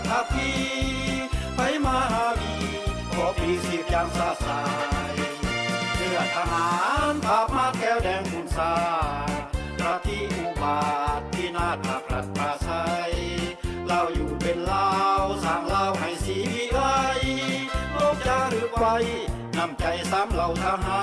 ຖ້າພີໄປມາຫາວີ ກໍປີສິບຢ່າງຊາຊາຍ ເລືອດທະຫານພາບມາແກ້ວແດງຂຸນຊາ ປະຕິອຸບາດພິນາດພາກລັດພາໄຊ ລາວຢູ່ເປັນລາວ ສ້າງລາວໃຫ້ສີວິໄລ ບໍ່ຈາລຶກໄວ້ ນ້ຳໃຈສາມເຫຼົ່າທະຫາ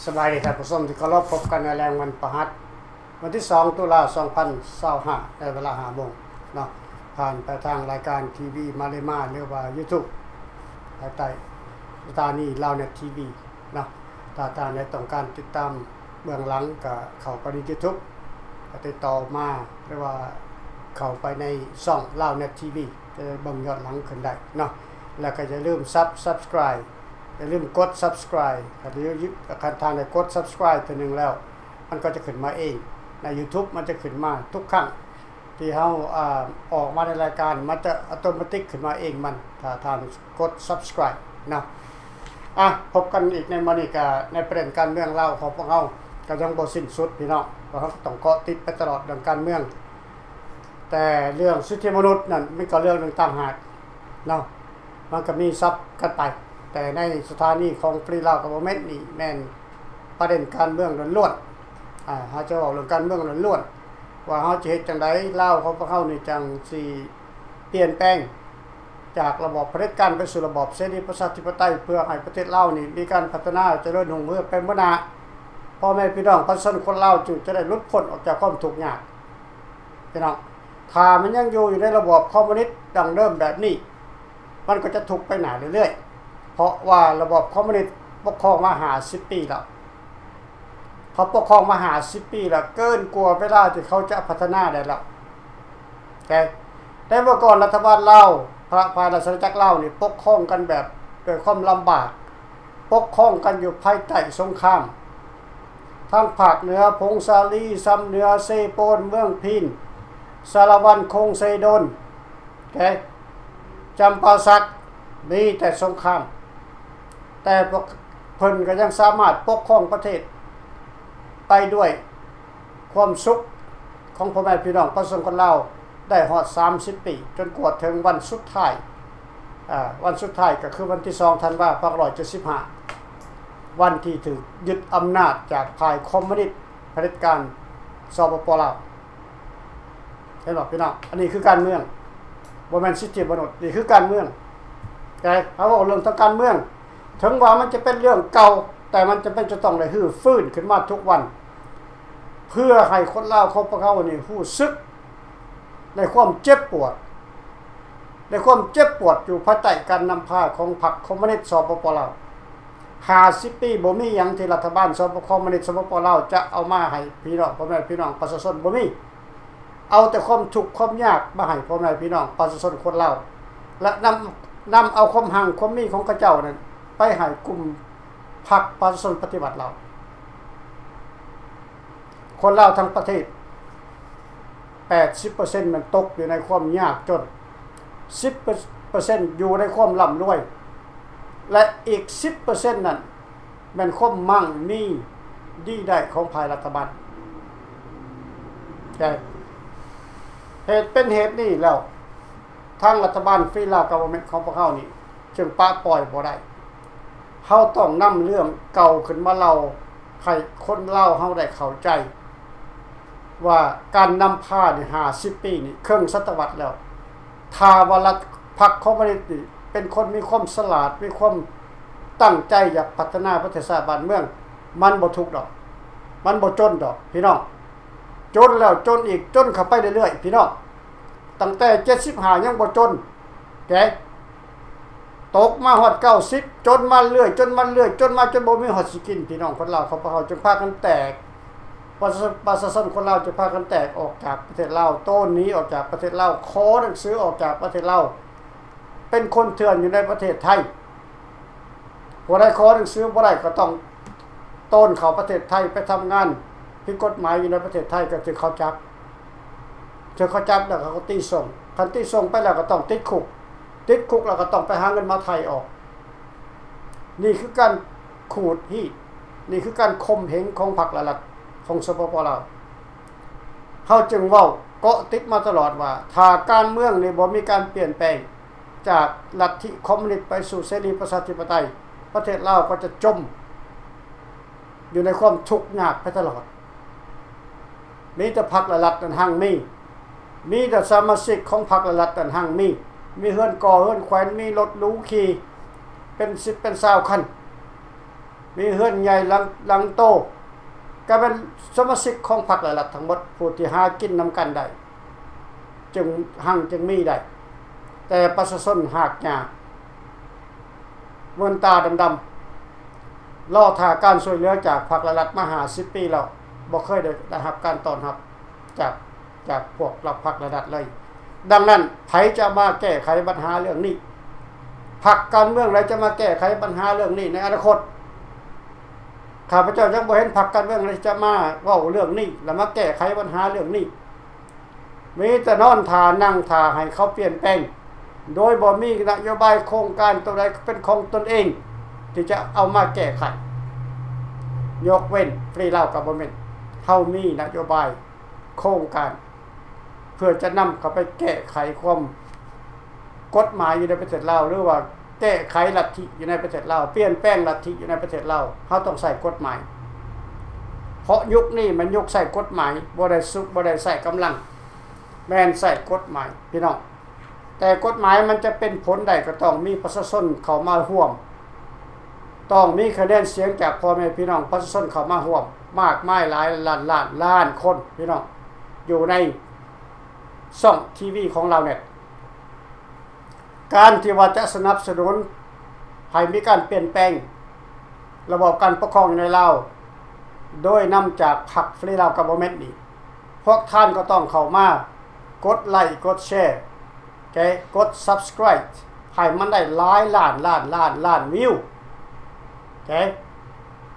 ນ. ສະບາຍດີທ່ານຜູ້ຊົມທີ່ເຄົາລົບ, ພົບກັນໃນແລງວັນພະຫັດ ວັນທີສອງ ຕຸລາ ສອງພັນຊາວຫ້າ ໃນເວລາຫ້າໂມງເນາະ ຜ່ານໄປທາງລາຍການທີວີມາເລມາ ຫຼືວ່າຢູທູບ ພາຍໃຕ້ສະຖານີລາວເນັດທີວີເນາະ. ຖ້າທ່ານໃດຕ້ອງການຕິດຕາມເບື້ອງຫຼັງ ກໍເຂົ້າໄປໃນຢູທູບ ກໍຕິດຕໍ່ມາ ຫຼືວ່າເຂົ້າໄປໃນຊ່ອງລາວເນັດທີວີ ຈະໄດ້ເບິ່ງຍ້ອນຫຼັງຂຶ້ນໄດ້ເນາະ. ແລ້ວກໍຢ່າລືມຊັບ ຊັບສະໄຄຣບ໌ ຢ່າລືມກົດຊັບສະໄຄຣບ໌ ຄັນ ຄັນທ່ານໄດ້ກົດຊັບສະໄຄຣບ໌ເທື່ອໜຶ່ງແລ້ວ ມັນກໍຈະຂຶ້ນມາເອງ ໃນຢູທູບ ມັນຈະຂຶ້ນມາທຸກຄັ້ງທີ່ເຮົາ ອາ ອອກມາໃນລາຍການ ມັນຈະອັດໂຕມາຕິກຂຶ້ນມາເອງມັນ ຖ້າທ່ານກົດຊັບສະໄຄຣບ໌ເນາະ. ອາ ພົບກັນອີກໃນມື້ນີ້ ກະໃນປະເດັນການເມືອງລາວຂອງພວກເຮົາ ກະຍັງບໍ່ສິ້ນສຸດພີ່ນ້ອງ ພວກເຮົາກໍຕ້ອງເກາະຕິດໄປຕະຫຼອດເລື່ອງການເມືອງ. ແຕ່ເລື່ອງສິດທິມະນຸດນັ້ນ ມັນກໍເລື່ອງໜຶ່ງຕ່າງຫາກເນາະ ມັນກໍມີສັບກັນໄປ. ແຕ່ໃນສະຖານີຂອງຟຣີລາວກັບເວີເມັນນີ້ ແມ່ນປະເດັນການເມືອງລ້ວນໆ ອາ ເຮົາຈະເວົ້າເລື່ອງການເມືອງລ້ວນໆ ວ່າເຮົາຈະເຮັດຈັ່ງໃດ ລາວຂອງພວກເຮົານີ້ຈັ່ງຊິປ່ຽນແປງຈາກລະບອບຜະເດັດການໄປສູ່ລະບອບເສລີປະຊາທິປະໄຕ ເພື່ອໃຫ້ປະເທດລາວນີ້ມີການພັດທະນາຈະເລີນຮຸ່ງເຮືອງໄປເມືອໜ້າ. ພໍ່ແມ່ພີ່ນ້ອງປະຊາຊົນຄົນລາວຈຶ່ງຈະໄດ້ຫຼຸດພົ້ນອອກຈາກຄວາມທຸກຍາກ. ພີ່ນ້ອງ ຖ້າມັນຍັງຢູ່ ຢູ່ໃນລະບອບຄອມມູນິດດັ້ງເດີມແບບນີ້ ມັນກໍຈະທຸກໄປໜ້າເລື້ອຍໆ ເພາະວ່າລະບອບຄອມມູນິດປົກຄອງມາຫ້າສິບປີແລ້ວ. ເຂົາປົກຄອງມາຫ້າສິບປີແລ້ວ ເກີນກວ່າເວລາທີ່ເຂົາຈະພັດທະນາໄດ້ແລ້ວ. ແຕ່ ແຕ່ເມື່ອກ່ອນລັດຖະບານລາວ ພະ ພະລາຊະອານາຈັກລາວນີ້ປົກຄອງກັນແບບດ້ວຍຄວາມລຳບາກ ປົກຄອງກັນຢູ່ພາຍໃຕ້ສົງຄາມ ທາງພາກເໜືອ ຜົ້ງສາລີ, ຊຳເໜືອ, ເຊໂປນ, ເມືອງພີນ, ສາລະວັນ, ຄົງໄຊໂດນ, ແກ ຈຳປາສັກ ມີແຕ່ສົງຄາມ ແຕ່ພວກເພິ່ນກໍຍັງສາມາດປົກຄອງປະເທດໄປດ້ວຍຄວາມສຸກຂອງພໍ່ແມ່ພີ່ນ້ອງປະຊາຊົນຄົນລາວໄດ້ຮອດສາມສິບປີ ຈົນກວ່າເຖິງວັນສຸດທ້າຍ ອາ ວັນສຸດທ້າຍກໍຄືວັນທີສອງ ທັນວາ ພັນເກົ້າຮ້ອຍເຈັດສິບຫ້າ ວັນທີ່ຖືກຍຶດອຳນາດຈາກຝ່າຍຄອມມູນິດຜະເດັດການ ສປປ ລາວ. ເຫັນບໍ່ພີ່ນ້ອງ? ອັນນີ້ຄືການເມືອງ ບໍ່ແມ່ນສິດທິມະນຸດ ນີ້ຄືການເມືອງ. ແຕ່ເຮົາເວົ້າເລື່ອງທາງການເມືອງ ເຖິງວ່າມັນຈະເປັນເລື່ອງເກົ່າ ແຕ່ມັນຈຳເປັນຈະຕ້ອງໄດ້ຮື້ຟື້ນຂຶ້ນມາທຸກວັນ ເພື່ອໃຫ້ຄົນລາວຂອງພວກເຮົານີ້ຮູ້ສຶກ ໃນຄວາມເຈັບປວດ ໃນຄວາມເຈັບປວດຢູ່ພາຍໃຕ້ການນຳພາຂອງພັກຄອມມູນິດ ສປປ ລາວ. ຫ້າສິບປີບໍ່ມີຫຍັງທີ່ລັດຖະບານ ສປ ຄອມມູນິດ ສປປ ລາວ ຈະເອົາມາໃຫ້ພີ່ນ້ອງ ພໍ່ແມ່ພີ່ນ້ອງປະຊາຊົນ ບໍ່ມີ. ເອົາແຕ່ຄວາມທຸກຄວາມຍາກມາໃຫ້ພໍ່ແມ່ພີ່ນ້ອງປະຊາຊົນຄົນລາວ ແລະ ນຳ ນຳເອົາຄວາມຮັ່ງຄວາມມີຂອງເຂົາເຈົ້ານັ້ນໄປໃຫ້ກຸ່ມພັກປະຊາຊົນປະຕິວັດລາວ. ຄົນລາວທັງປະເທດ ແປດສິບເປີເຊັນ ແມ່ນຕົກຢູ່ໃນຄວາມຍາກຈົນ, ສິບເປີເຊັນ ຢູ່ໃນຄວາມລ່ຳລວຍ ແລະ ອີກ ສິບເປີເຊັນ ນັ້ນ ແມ່ນຄວາມໝັ້ງມີດີໄດ້ຂອງຝ່າຍລັດຖະບານ. ແຕ່ເຫດ ເປັນເຫດນີ້ແລ້ວ ທາງລັດຖະບານ Free Lao Government ຂອງພວກເຮົານີ້ ຈຶ່ງປະປ່ອຍບໍ່ໄດ້. ເຮົາຕ້ອງນຳເລື່ອງເກົ່າຂຶ້ນມາເລົ່າໃຫ້ຄົນລາວເຮົາໄດ້ເຂົ້າໃຈວ່າ ການນຳພານີ້ ຫ້າສິບປີນີ້ ເຄິ່ງສະຕະວັດແລ້ວ. ຖ້າວ່າລັດ ພັກຄອມມູນິດນີ້ເປັນຄົນມີຄວາມສະຫຼາດ ມີຄວາມ ຕັ້ງໃຈຢາກພັດທະນາປະເທດຊາດບ້ານເມືອງ ມັນບໍ່ທຸກດອກ ມັນບໍ່ຈົນດອກພີ່ນ້ອງ. ຈົນແລ້ວຈົນອີກ ຈົນເຂົ້າໄປເລື້ອຍໆ ພີ່ນ້ອງ. ຕັ້ງແຕ່ເຈັດສິບຫ້າຍັງບໍ່ຈົນເດ້ ຕົກມາຮອດເກົ້າສິບ ຈົນມາເລື້ອຍ ຈົນມາເລື້ອຍ ຈົນມາຈົນບໍ່ມີຮອດຊິກິນ. ພີ່ນ້ອງຄົນລາວເຂົາ ພວກເຮົາຈຶ່ງພາກັນແຕກ ປະຊາ ປະຊາຊົນຄົນລາວຈະພາກັນແຕກອອກຈາກປະເທດລາວ, ໂຕນໜີອອກຈາກປະເທດລາວ, ຂໍໜັງສືອອກຈາກປະເທດລາວ, ເປັນຄົນເຖື່ອນຢູ່ໃນປະເທດໄທ. ຜູ້ໃດຂໍໜັງສືບໍ່ໄດ້ກໍຕ້ອງໂຕນເຂົ້າປະເທດໄທໄປທຳງານຜິດກົດໝາຍຢູ່ໃນປະເທດໄທ ກໍຖືກເຂົາຈັບ. ຖືກເຂົາຈັບແລ້ວເຂົາກໍຕິສົ່ງ, ຄັນຕິສົ່ງໄປແລ້ວກໍຕ້ອງຕິດຄຸກ, ຕິດຄຸກແລ້ວກໍຕ້ອງໄປຫາເງິນມາໄຖ່ອອກ. ນີ້ຄືການຂູດຮີດ, ນີ້ຄືການຂົ່ມເຫງຂອງພັກແລະລັດຂອງ ສປປ ລາວ. ເຮົາຈຶ່ງເວົ້າເກາະຕິດມາຕະຫຼອດວ່າ ຖ້າການເມືອງນີ້ບໍ່ມີການປ່ຽນແປງຈາກລັດທິຄອມມູນິດໄປສູ່ເສລີປະຊາທິປະໄຕ, ປະເທດລາວກໍຈະຈົມຢູ່ໃນຄວາມທຸກຍາກໄປຕະຫຼອດ. ມີແຕ່ພັກແລະລັດນັ້ນຮັ່ງມີ, ມີແຕ່ສະມາຊິກຂອງພັກແລະລັດນັ້ນຮັ່ງມີ, ມີເຮືອນກໍ່ເຮືອນແຂວນ, ມີລົດຫຼູຂີ່ເປັນສິບເປັນຊາວຄັນ, ມີເຮືອນໃຫຍ່ຫຼັງ ຫຼັງໂຕ, ກໍເປັນສະມາຊິກຂອງພັກແລະລັດທັງໝົດ ຜູ້ທີ່ຫາກິນນຳກັນໄດ້ ຈຶ່ງຮັ່ງຈຶ່ງມີໄດ້. ແຕ່ປະຊາຊົນຮາກຫຍ້າ ເມີນຕາດຳໆ ລໍຖ້າການຊ່ວຍເຫຼືອຈາກພັກແລະລັດມາຫ້າສິບປີແລ້ວ, ບໍ່ເຄີຍໄດ້ ໄດ້ຮັບການຕ້ອນຮັບຈາກ ຈາກພວກລັດ ພັກແລະລັດເລີຍ. ດັ່ງນັ້ນ ໃຜຈະມາແກ້ໄຂບັນຫາເລື່ອງນີ້? ພັກການເມືອງໃດຈະມາແກ້ໄຂບັນຫາເລື່ອງນີ້ໃນອະນາຄົດ? ຂ້າພະເຈົ້າຍັງບໍ່ເຫັນພັກການເມືອງໃດຈະມາເວົ້າເລື່ອງນີ້ ແລະ ມາແກ້ໄຂບັນຫາເລື່ອງນີ້. ມີແຕ່ນອນຖ້າ ນັ່ງຖ້າໃຫ້ເຂົາປ່ຽນແປງ ໂດຍບໍ່ມີນະໂຍບາຍໂຄງການຕົວໃດເປັນຂອງຕົນເອງ ທີ່ຈະເອົາມາແກ້ໄຂ. ຍົກເວັ້ນ Free Lao Government ເຮົາມີນະໂຍບາຍໂຄງການ ເພື່ອຈະນຳເຂົ້າໄປແກ້ໄຂຄວາມ ກົດໝາຍຢູ່ໃນປະເທດລາວ ຫຼືວ່າແກ້ໄຂລັດທິຢູ່ໃນປະເທດລາວ, ປ່ຽນແປງລັດທິຢູ່ໃນປະເທດລາວ, ເຮົາຕ້ອງໃຊ້ກົດໝາຍ. ເພາະຍຸກນີ້ແມ່ນຍຸກໃຊ້ກົດໝາຍ, ບໍ່ໄດ້ສຸ ບໍ່ໄດ້ໃຊ້ກຳລັງ, ແມ່ນໃຊ້ກົດໝາຍ ພີ່ນ້ອງ. ແຕ່ກົດໝາຍມັນຈະເປັນຜົນໄດ້ ກໍຕ້ອງມີປະຊາຊົນເຂົ້າມາຮ່ວມ, ຕ້ອງມີຄະແນນສຽງຈາກພໍ່ແມ່ພີ່ນ້ອງປະຊາຊົນເຂົ້າມາຮ່ວມ ມາກມາຍຫຼາຍລ້ານລ້ານລ້ານຄົນ ພີ່ນ້ອງ, ຢູ່ໃນຊ່ອງທີວີຂອງລາວເນັດ. ການທີ່ວ່າຈະສະໜັບສະໜູນໃຫ້ມີການປ່ຽນແປງລະບອບການປົກຄອງຢູ່ໃນລາວ ໂດຍນຳຈາກພັກ Free Lao Government ນີ້, ພວກທ່ານກໍຕ້ອງເຂົ້າມາກົດໄລ ກົດແຊ ແກະ ກົດ Subscribe ໃຫ້ມັນໄດ້ຫຼາຍລ້ານລ້ານລ້ານລ້ານວິວ. ໂອເຄ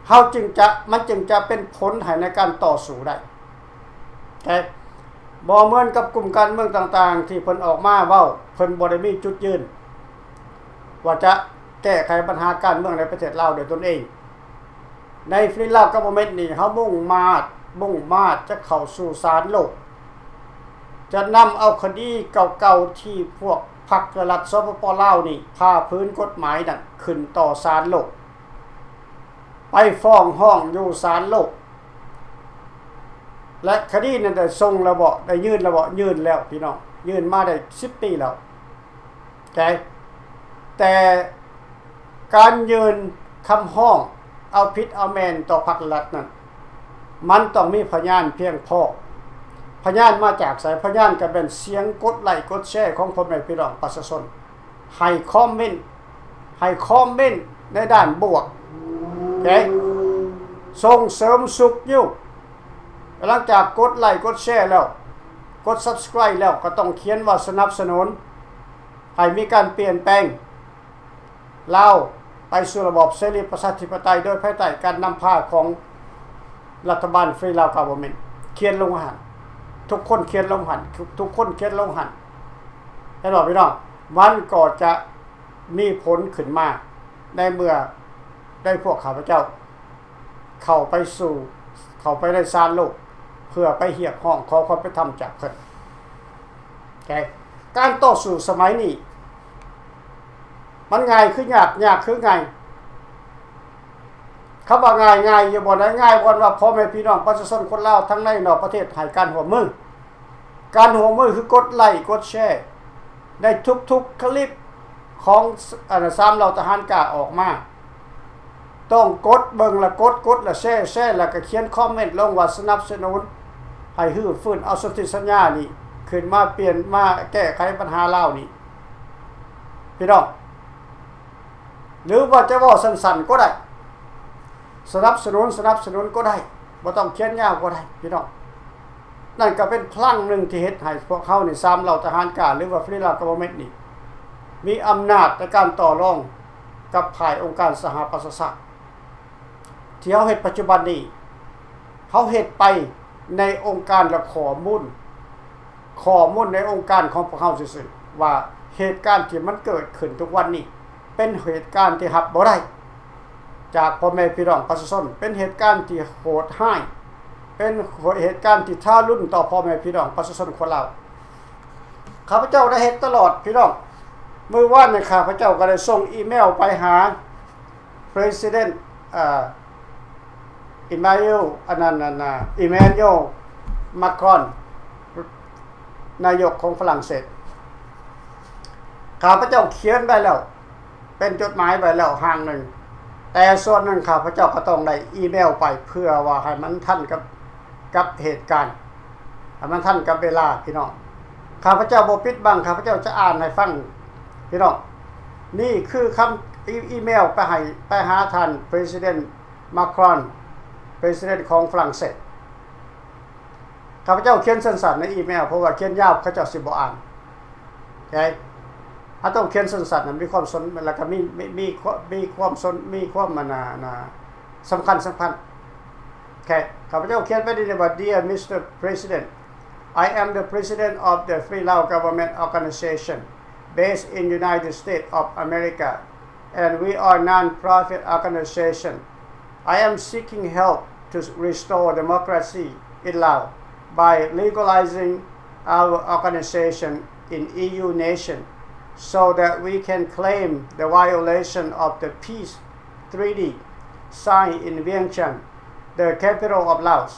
ເຮົາຈຶ່ງຈະ ມັນຈຶ່ງຈະເປັນຜົນໃຫ້ໃນການຕໍ່ສູ້ໄດ້. ແຕ່ບໍ່ເໝືອນກັບກຸ່ມການເມືອງຕ່າງໆ ທີ່ເພິ່ນອອກມາເວົ້າ, ເພິ່ນບໍ່ໄດ້ມີຈຸດຢືນວ່າຈະແກ້ໄຂບັນຫາການເມືອງໃນປະເທດລາວໂດຍຕົນເອງ. ໃນ Free Lao Government ນີ້ ເຮົາມຸ່ງມາດ ມຸ່ງມາດຈະເຂົ້າສູ່ສານໂລກ, ຈະນຳເອົາຄະດີເກົ່າໆ ທີ່ພວກພັກແລະລັດ ສປປ ລາວ ນີ້ ຝ່າຝືນກົດໝາຍນັ້ນ ຂຶ້ນຕໍ່ສານໂລກ. ໄປຟ້ອງຮ້ອງຢູ່ສານໂລກ ແລະ ຄະດີນັ້ນໄດ້ສົ່ງແລ້ວບໍ? ໄດ້ຍື່ນແລ້ວບໍ? ຍື່ນແລ້ວ ພີ່ນ້ອງ, ຍື່ນມາໄດ້ສິບປີແລ້ວ. ແຕ່ ແຕ່ການຍື່ນຄຳຮ້ອງເອົາຜິດເອົາແມ່ນຕໍ່ພັກແລະລັດນັ້ນ ມັນຕ້ອງມີພະຍານພຽງພໍ. ພະຍານມາຈາກໃສ? ພະຍານກໍແມ່ນສຽງກົດໄລກົດແຊຂອງພໍ່ແມ່ພີ່ນ້ອງປະຊາຊົນ. ໃຫ້ຄອມເມັນ ໃຫ້ຄອມເມັນໃນດ້ານບວກ ໂອເຄ ສົ່ງເສີມຊຸກຍູ້. ຫຼັງຈາກກົດໄລກົດແຊແລ້ວ ກົດ Subscribe ແລ້ວ ກໍຕ້ອງຂຽນວ່າສະໜັບສະໜູນໃຫ້ມີການປ່ຽນແປງລາວໄປສູ່ລະບອບເສລີປະຊາທິປະໄຕ ໂດຍພາຍໃຕ້ການນຳພາຂອງລັດຖະບານ Free Lao Government. ຂຽນລົງຫັ້ນ ທຸກຄົນຂຽນລົງຫັ້ນ ທຸກຄົນຂຽນລົງຫັ້ນ. ເຫັນບໍ່ພີ່ນ້ອງ? ມັນກໍຈະມີຜົນຂຶ້ນມາ ໃນເມື່ອໃດພວກຂ້າພະເຈົ້າເຂົ້າໄປສູ່ ເຂົ້າໄປໃນສານໂລກ ເພື່ອໄປຮຽກຮ້ອງຂໍຄວາມເປັນທຳຈາກເພິ່ນ. ແຕ່ການຕໍ່ສູ້ສະໄໝນີ້ ມັນງ່າຍຄືຍາກ ຍາກຄືງ່າຍ. ຄຳວ່າງ່າຍ ງ່າຍຢູ່ບ່ອນໃດ? ງ່າຍບ່ອນວ່າພໍ່ແມ່ພີ່ນ້ອງປະຊາຊົນຄົນລາວທັງໃນນອກປະເທດໃຫ້ການຮ່ວມມື. ການຮ່ວມມືຄືກົດໄລກົດແຊໃນທຸກໆຄລິບຂອງ ອັນ ສາມເຫຼົ່າທະຫານກ້າອອກມາ. ຕ້ອງກົດເບິ່ງ ລະກົດ ກົດ ລະແຊ ແຊ ລະກະຂຽນຄອມເມັນລົງວ່າສະໜັບສະໜູນໃຫ້ຮື້ຟື້ນເອົາສົນທິສັນຍານີ້ຂຶ້ນມາປ່ຽນ ມາແກ້ໄຂບັນຫາລາວນີ້ ພີ່ນ້ອງ. ຫຼືວ່າຈະເວົ້າສັ້ນໆກໍໄດ້ ສະໜັບສະໜູນ ສະໜັບສະໜູນກໍໄດ້ ບໍ່ຕ້ອງຂຽນຍາວກໍໄດ້ ພີ່ນ້ອງ. ນັ້ນກໍເປັນພະລັງໜຶ່ງທີ່ເຮັດໃຫ້ພວກເຮົານີ້ ສາມເຫຼົ່າທະຫານການ ຫຼືວ່າ Free Lao Government ນີ້ ມີອຳນາດໃນການຕໍ່ລອງກັບຝ່າຍອົງການສະຫະປະຊາຊາດ ທີ່ເຮົາເຮັດປັດຈຸບັນນີ້ ເຮົາເຮັດໄປໃນອົງການ ແລະ ຂໍ້ມູນ ຂໍ້ມູນໃນອົງການຂອງພວກເຮົາຊື່ໆ ວ່າເຫດການທີ່ມັນເກີດຂຶ້ນທຸກວັນນີ້ ເປັນເຫດການທີ່ຮັບບໍ່ໄດ້ຈາກພໍ່ແມ່ພີ່ນ້ອງປະຊາຊົນ, ເປັນເຫດການທີ່ໂຫດຮ້າຍ, ເປັນເຫດການທີ່ທາລຸນຕໍ່ພໍ່ແມ່ພີ່ນ້ອງປະຊາຊົນຄົນລາວ. ຂ້າພະເຈົ້າໄດ້ເຮັດຕະຫຼອດ ພີ່ນ້ອງ. ມື້ວານນີ້ຂ້າພະເຈົ້າກໍໄດ້ສົ່ງອີເມວໄປຫາ President ເອີ Emmanuel ອັນນັ້ນ ອັນນະ Emmanuel Macron ນາຍົກຂອງຝຣັ່ງເສດ. ຂ້າພະເຈົ້າຂຽນໄວ້ແລ້ວ ເປັນຈົດໝາຍໄວ້ແລ້ວຮ່າງໜຶ່ງ, ແຕ່ສ່ວນໜຶ່ງຂ້າພະເຈົ້າກໍຕ້ອງໄດ້ອີເມວໄປ ເພື່ອວ່າໃຫ້ມັນທັນກັບ ກັບເຫດການ ໃຫ້ມັນທັນກັບເວລາ ພີ່ນ້ອງ. ຂ້າພະເຈົ້າບໍ່ປິດບັງ, ຂ້າພະເຈົ້າຈະອ່ານໃຫ້ຟັງ ພີ່ນ້ອງ. ນີ້ຄືຄຳອີ ອີເມວໄປໃຫ້ ໄປຫາທ່ານ President Macron, President ຂອງຝຣັ່ງເສດ. ຂ້າພະເຈົ້າຂຽນສັ້ນໆໃນອີເມວ ເພາະວ່າຂຽນຍາວເຂົາເຈົ້າຊິບໍ່ອ່ານ. ໂອເຄ ເຮົາຕ້ອງຂຽນສັ້ນໆ ໃຫ້ມີຄວາມສົນ ແລ້ວກໍມີ ມີ ມີຄວາມ ມີຄວາມສົນ ມີຄວາມ ອັນນະ ອັນນະ ສຳຄັນ ສຳຄັນ. ໂອເຄ ຂ້າພະເຈົ້າຂຽນໄປນີ້ວ່າ Dear Mister President, I am the president of the Free Lao Government Organization based in United States of America, and we are non-profit organization. I am seeking help to restore democracy in Laos by legalizing our organization in E U nation so that we can claim the violation of the peace treaty signed in Vientiane, the capital of Laos,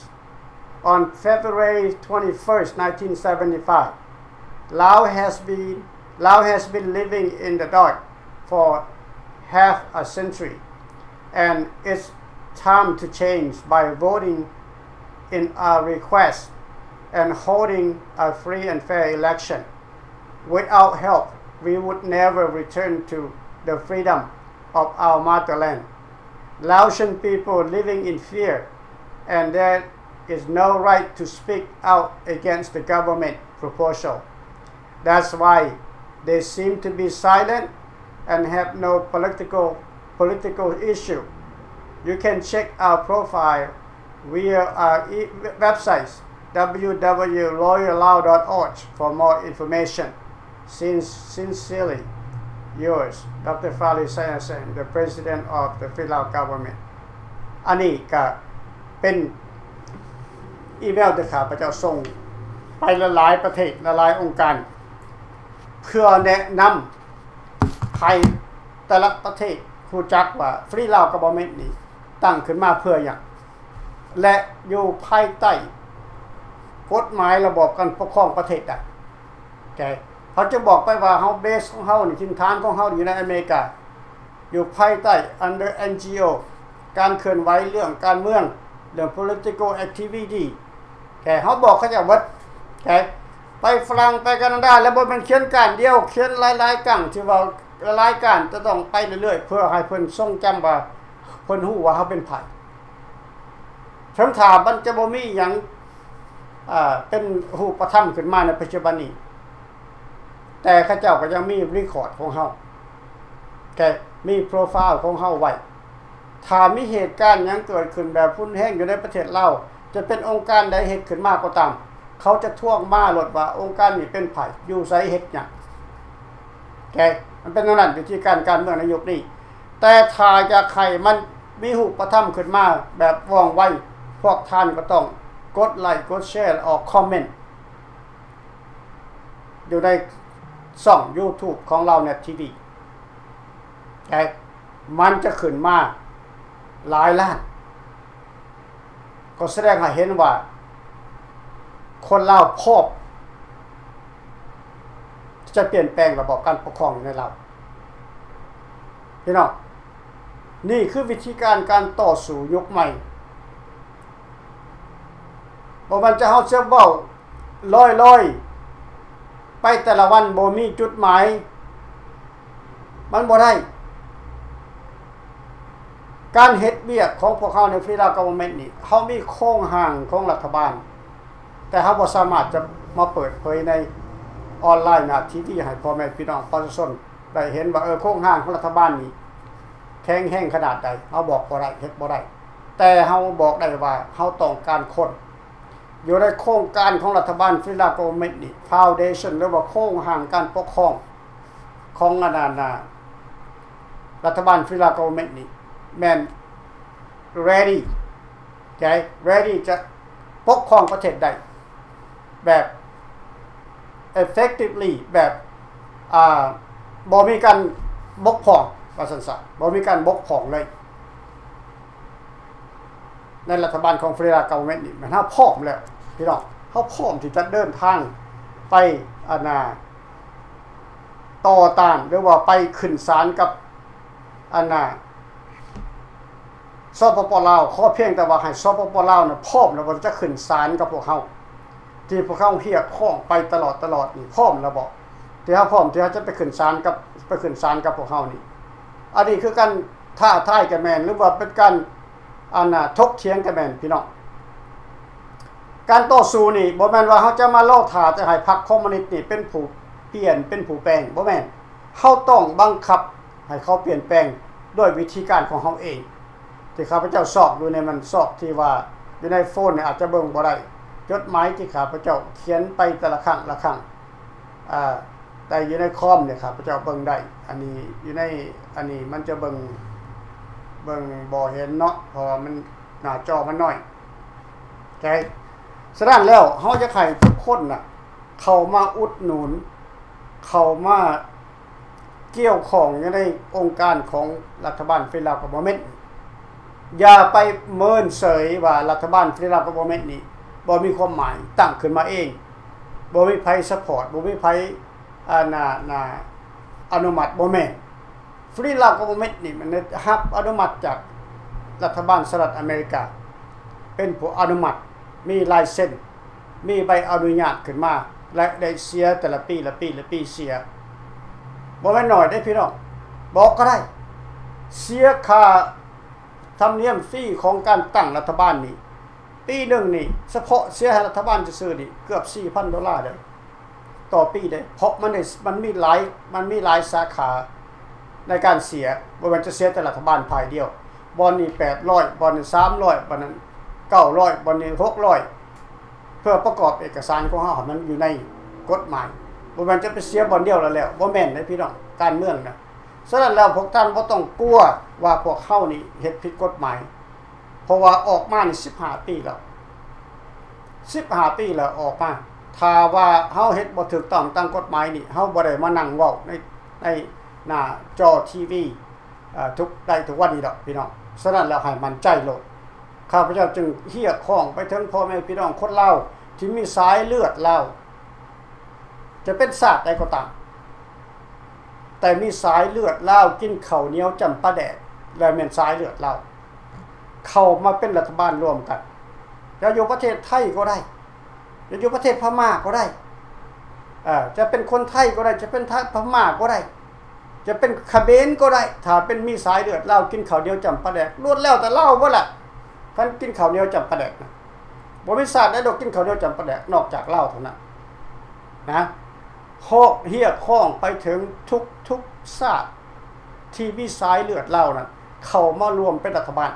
on February twenty-first, nineteen seventy-five. Laos has been, Laos has been living in the dark for half a century, and it's time to change by voting in our request and holding a free and fair election. Without help, we would never return to the freedom of our motherland. Laotian people living in fear, and there is no right to speak out against the government proposal. That's why they seem to be silent and have no political, political issue. You can check our profile via our e-, websites, w w w dot loyal lao dot org, for more information. Sin-, sincerely yours, Doctor Fali Sayaseng, the President of the Free Lao Government. ອັນນີ້ກໍເປັນອີເມວທີ່ຂ້າພະເຈົ້າສົ່ງໄປຫຼາຍໆປະເທດ, ຫຼາຍໆອົງການ ເພື່ອແນະນຳໃຫ້ແຕ່ລະປະເທດຮູ້ຈັກວ່າ Free Lao Government ນີ້ຕັ້ງຂຶ້ນມາເພື່ອຫຍັງ ແລະ ຢູ່ພາຍໃຕ້ກົດໝາຍລະບອບການປົກຄອງປະເທດໃດ. ໂອເຄ ເຂົາຈະບອກໄປວ່າເຮົາ ເບສຂອງເຮົານີ້ ຖິ່ນຖານຂອງເຮົາຢູ່ໃນອາເມລິກາ ຢູ່ພາຍໃຕ້ under ເອັນຈີໂອ ການເຄື່ອນໄຫວເລື່ອງການເມືອງ ເລື່ອງ political activity. ແກ ເຮົາບອກເຂົາເຈົ້າເບິດ. ແກ ໄປຝຣັ່ງ ໄປການາດາ ແລ້ວບໍ່ແມ່ນຂຽນກ້ານດຽວ, ຂຽນຫຼາຍໆກ້ານ ທີ່ວ່າຫຼາຍໆກ້ານ ຈະຕ້ອງໄປເລື້ອຍໆ ເພື່ອໃຫ້ເພິ່ນຊົງຈຳວ່າເພິ່ນຮູ້ວ່າເຮົາເປັນໃຜ. ເຖິງຖ້າມັນຈະບໍ່ມີຫຍັງ ເປັນຮູບປະທຳຂຶ້ນມາໃນປັດຈຸບັນນີ້, ແຕ່ເຂົາເຈົ້າກໍຍັງມີ record ຂອງເຮົາ, ແກ ມີ profile ຂອງເຮົາໄວ້. ຖ້າມີເຫດການຫຍັງເກີດຂຶ້ນແບບຮຸນແຮງຢູ່ໃນປະເທດລາວ, ຈະເປັນອົງການໃດເຮັດຂຶ້ນມາກໍຕາມ, ເຂົາຈະທວງມາໂລດວ່າອົງການນີ້ເປັນໃຜ, ຢູ່ໃສ, ເຮັດຫຍັງ. ໂອເຄ ມັນເປັນແນວນັ້ນ ວິທີການການເມືອງໃນຍຸກນີ້. ແຕ່ຖ້າຢາກໃຫ້ມັນມີຮູບປະທຳຂຶ້ນມາແບບວ່ອງໄວ, ພວກທ່ານກໍຕ້ອງກົດໄລ, ກົດແຊ ແລະ ອອກຄອມເມັນຢູ່ໃນຊ່ອງ YouTube ຂອງ Laonet TV. ໂອເຄ ມັນຈະຂຶ້ນມາຫຼາຍລ້ານ. ກໍສະແດງໃຫ້ເຫັນວ່າຄົນລາວພ້ອມທີ່ຈະປ່ຽນແປງລະບອບການປົກຄອງຢູ່ໃນລາວ. ພີ່ນ້ອງ, ນີ້ຄືວິທີການການຕໍ່ສູ້ຍຸກໃໝ່. ບໍ່ແມ່ນຈະເຮົາຈະເວົ້າລອຍໆ ໄປແຕ່ລະວັນບໍ່ມີຈຸດໝາຍ ມັນບໍ່ໄດ້. ການເຮັດວຽກຂອງພວກເຮົາໃນ Federal Government ນີ້ ເຮົາມີໂຄງຮ່າງຂອງລັດຖະບານ, ແຕ່ເຮົາບໍ່ສາມາດຈະມາເປີດເຜີຍໃນອອນລາຍ ໜ້າທີວີ ໃຫ້ພໍ່ແມ່ພີ່ນ້ອງປະຊາຊົນໄດ້ເຫັນວ່າ ເອີ ໂຄງຮ່າງຂອງລັດຖະບານນີ້ແຂງແຮງຂະໜາດໃດ. ເຮົາບອກບໍ່ໄດ້ ເຮັດບໍ່ໄດ້, ແຕ່ເຮົາບອກໄດ້ວ່າເຮົາຕ້ອງການຄົນ. ຢູ່ໃນໂຄງການຂອງລັດຖະບານ Federal Government ນີ້ Foundation ຫຼືວ່າໂຄງຮ່າງການປົກຄອງຂອງອັນນັ້ນນະ ລັດຖະບານ Federal Government ນີ້ແມ່ນ ready ໃຈ ready ຈະປົກຄອງປະເທດໄດ້ແບບ effectively ແບບ ອ່າ ບໍ່ມີການບົກຜ່ອງ ວ່າຊັ້ນຊະ ບໍ່ມີການບົກຜ່ອງເລີຍ. ໃນລັດຖະບານຂອງ Federal Government ນີ້ ແມ່ນເຮົາພ້ອມແລ້ວພີ່ນ້ອງ, ເຮົາພ້ອມທີ່ຈະເດີນທາງໄປ ອັນນ່າ ຕໍ່ຕ້ານ ຫຼືວ່າໄປຂຶ້ນສານກັບ ອັນນ່າ ສປປ ລາວ. ຂໍພຽງແຕ່ວ່າໃຫ້ ສປປ ລາວນະ ພ້ອມແລ້ວວ່າຈະຂຶ້ນສານກັບພວກເຮົາ ທີ່ພວກເຮົາຮຽກຮ້ອງໄປຕະຫຼອດ ຕະຫຼອດນີ້ ພ້ອມແລ້ວບໍ່? ທີ່ເຮົາພ້ອມທີ່ເຮົາຈະໄປຂຶ້ນສານກັບ ໄປຂຶ້ນສານກັບພວກເຮົານີ້. ອັນນີ້ຄືການທ້າທາຍກະແມ່ນ ຫຼືວ່າເປັນການ ອັນນ່າ ຖົກຖຽງກະແມ່ນພີ່ນ້ອງ. ການຕໍ່ສູ້ນີ້ບໍ່ແມ່ນວ່າເຮົາຈະມາລໍຖ້າແຕ່ໃຫ້ພັກຄອມມູນິດນີ້ເປັນຜູ້ປ່ຽນ ເປັນຜູ້ແປງ, ບໍ່ແມ່ນ. ເຮົາຕ້ອງບັງຄັບໃຫ້ເຂົາປ່ຽນແປງດ້ວຍວິທີການຂອງເຮົາເອງ. ທີ່ຂ້າພະເຈົ້າຊອກຢູ່ນີ້ ມັນຊອກທີ່ວ່າຢູ່ໃນໂຟນນີ້ອາດຈະເບິ່ງບໍ່ໄດ້. ຈົດໝາຍທີ່ຂ້າພະເຈົ້າຂຽນໄປແຕ່ລະຄັ້ງລະຄັ້ງ ອາ ແຕ່ຢູ່ໃນຄອມນີ້ຂ້າພະເຈົ້າເບິ່ງໄດ້. ອັນນີ້ຢູ່ໃນ ອັນນີ້ມັນຈະເບິ່ງ ເບິ່ງບໍ່ເຫັນເນາະ ເພາະວ່າມັນ ໜ້າຈໍມັນນ້ອຍ. ໂອເຄ ສະນັ້ນແລ້ວ ເຮົາຢາກໃຫ້ທຸກຄົນນະ ເຂົ້າມາອຸດໜູນ ເຂົ້າມາກ່ຽວຂ້ອງຢູ່ໃນອົງການຂອງລັດຖະບານ Federal Government. ຢ່າໄປເມີນເສີຍວ່າລັດຖະບານ Federal Government ນີ້ບໍ່ມີຄວາມໝາຍ, ຕັ້ງຂຶ້ນມາເອງ, ບໍ່ມີໃຜ support, ບໍ່ມີໃຜ ອາ ນາ ນາ ອະນຸມັດ, ບໍ່ແມ່ນ. Federal Government ນີ້ມັນໄດ້ຮັບອະນຸມັດຈາກລັດຖະບານສະຫະລັດອາເມລິກາ ເປັນຜູ້ອະນຸມັດ, ມີລາຍເຊັນ, ມີໃບອະນຸຍາດຂຶ້ນມາ ແລະ ໄດ້ເສຍແຕ່ລະປີ ລະປີ ລະປີເສຍ. ບໍ່ແມ່ນໜ້ອຍເດ້ພີ່ນ້ອງ, ບອກກໍໄດ້ ເສຍຄ່າທຳນຽມຟີຂອງການຕັ້ງລັດຖະບານນີ້ ປີໜຶ່ງນີ້ ສະເພາະເສຍໃຫ້ລັດຖະບານຊື່ໆນີ້ ເກືອບສີ່ພັນໂດລາເດ້ ຕໍ່ປີເດ້. ເພາະມັນໄດ້ ມັນມີຫຼາຍ ມັນມີຫຼາຍສາຂາໃນການເສຍ, ບໍ່ແມ່ນຈະເສຍແຕ່ລັດຖະບານຝ່າຍດຽວ. ບ່ອນນີ້ແປດຮ້ອຍ, ບ່ອນນີ້ສາມຮ້ອຍ, ບ່ອນນັ້ນເກົ້າຮ້ອຍ, ບ່ອນນີ້ຫົກຮ້ອຍ, ເພື່ອປະກອບເອກະສານຂອງເຮົາໃຫ້ມັນຢູ່ໃນກົດໝາຍ. ບໍ່ແມ່ນຈະໄປເສຍບ່ອນດຽວແລ້ວແລ້ວ, ບໍ່ແມ່ນເດ້ພີ່ນ້ອງ, ການເມືອງນະ. ສະນັ້ນແລ້ວ ພວກທ່ານບໍ່ຕ້ອງກົວວ່າພວກເຮົານີ້ເຮັດຜິດກົດໝາຍ. ເພາະວ່າອອກມານີ້ສິບຫ້າປີແລ້ວ, ສິບຫ້າປີແລ້ວອອກມາ. ຖ້າວ່າເຮົາເຮັດບໍ່ຖືກຕ້ອງຕາມກົດໝາຍນີ້ ເຮົາບໍ່ໄດ້ມານັ່ງເວົ້າໃນ ໃນໜ້າຈໍທີວີ ເອີ ທຸກ ໄດ້ທຸກວັນນີ້ດອກພີ່ນ້ອງ. ສະນັ້ນແລ້ວໃຫ້ໝັ້ນໃຈໂລດ. ຂ້າພະເຈົ້າຈຶ່ງຮຽກຮ້ອງໄປເຖິງພໍ່ແມ່ພີ່ນ້ອງຄົນລາວທີ່ມີສາຍເລືອດລາວ ຈະເປັນຊາດໃດກໍຕາມ ແຕ່ມີສາຍເລືອດລາວ ກິນເຂົ້າໜຽວຈ້ຳປາແດກ ແລະ ແມ່ນສາຍເລືອດລາວ ເຂົ້າມາເປັນລັດຖະບານລວມກັນ. ຈະຢູ່ປະເທດໄທກໍໄດ້, ຈະຢູ່ປະເທດພະມ້າກໍໄດ້, ເອີ ຈະເປັນຄົນໄທກໍໄດ້, ຈະເປັນໄທ ພະມ້າກໍໄດ້, ຈະເປັນຂະເໝນກໍໄດ້, ຖ້າເປັນມີສາຍເລືອດລາວ ກິນເຂົ້າໜຽວຈ້ຳປາແດກ ລ້ວນແລ້ວແຕ່ລາວເບິດລະ. ຄັນກິນເຂົ້າໜຽວຈ້ຳປາແດກນະ ບໍ່ມີຊາດໃດດອກກິນເຂົ້າໜຽວຈ້ຳປາແດກ ນອກຈາກລາວເທົ່ານັ້ນນະ. ຮອກ ຮຽກຮ້ອງໄປເຖິງທຸກໆຊາດທີ່ມີສາຍເລືອດລາວນັ້ນ ເຂົ້າມາລວມເປັນລັດຖະບານ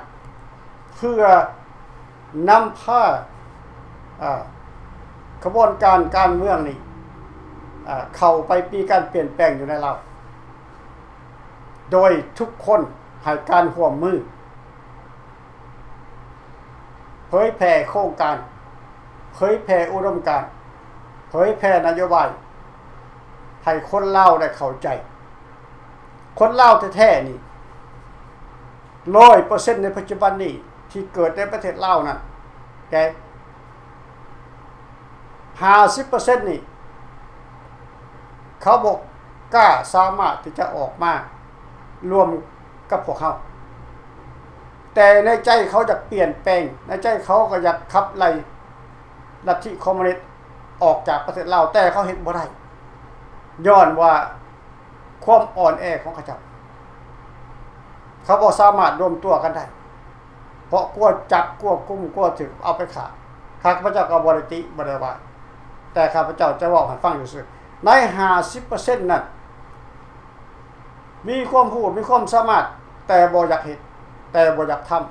ເພື່ອນຳພາ ເອີ ຂະບວນການການເມືອງນີ້ ເອີ ເຂົ້າໄປມີການປ່ຽນແປງຢູ່ໃນລາວ ໂດຍທຸກຄົນໃຫ້ການຮ່ວມມື ເຜີຍແຜ່ໂຄງການ, ເຜີຍແຜ່ອຸດົມການ, ເຜີຍແຜ່ນະໂຍບາຍ ໃຫ້ຄົນລາວໄດ້ເຂົ້າໃຈ. ຄົນລາວແທ້ໆນີ້ ຮ້ອຍເປີເຊັນໃນປັດຈຸບັນນີ້ ທີ່ເກີດໃນປະເທດລາວນັ້ນ ແຕ່ ຫ້າສິບເປີເຊັນນີ້ ເຂົາບໍ່ກ້າສາມາດທີ່ຈະອອກມາລວມກັບພວກເຮົາ. ແຕ່ໃນໃຈເຂົາຢາກປ່ຽນແປງ, ໃນໃຈເຂົາກໍຢາກຂັບໄລ່ລັດທິຄອມມູນິດອອກຈາກປະເທດລາວ, ແຕ່ເຂົາເຮັດບໍ່ໄດ້ ຍ້ອນວ່າຄວາມອ່ອນແອຂອງເຂົາເຈົ້າ. ເຂົາບໍ່ສາມາດລວມຕົວກັນໄດ້ ເພາະກົວຈັບ, ກົວກຸມ, ກົວຖືກເອົາໄປຂ້າ. ຂ້າພະເຈົ້າກໍບໍ່ໄດ້ຕິ, ບໍ່ໄດ້ວ່າ, ແຕ່ຂ້າພະເຈົ້າຈະເວົ້າໃຫ້ຟັງຊື່ໆ. ໃນຫ້າສິບເປີເຊັນນັ້ນ ມີຄວາມຮູ້, ມີຄວາມສາມາດ, ແຕ່ບໍ່ຢາກເຮັດ, ແຕ່ບໍ່ຢາກທຳ.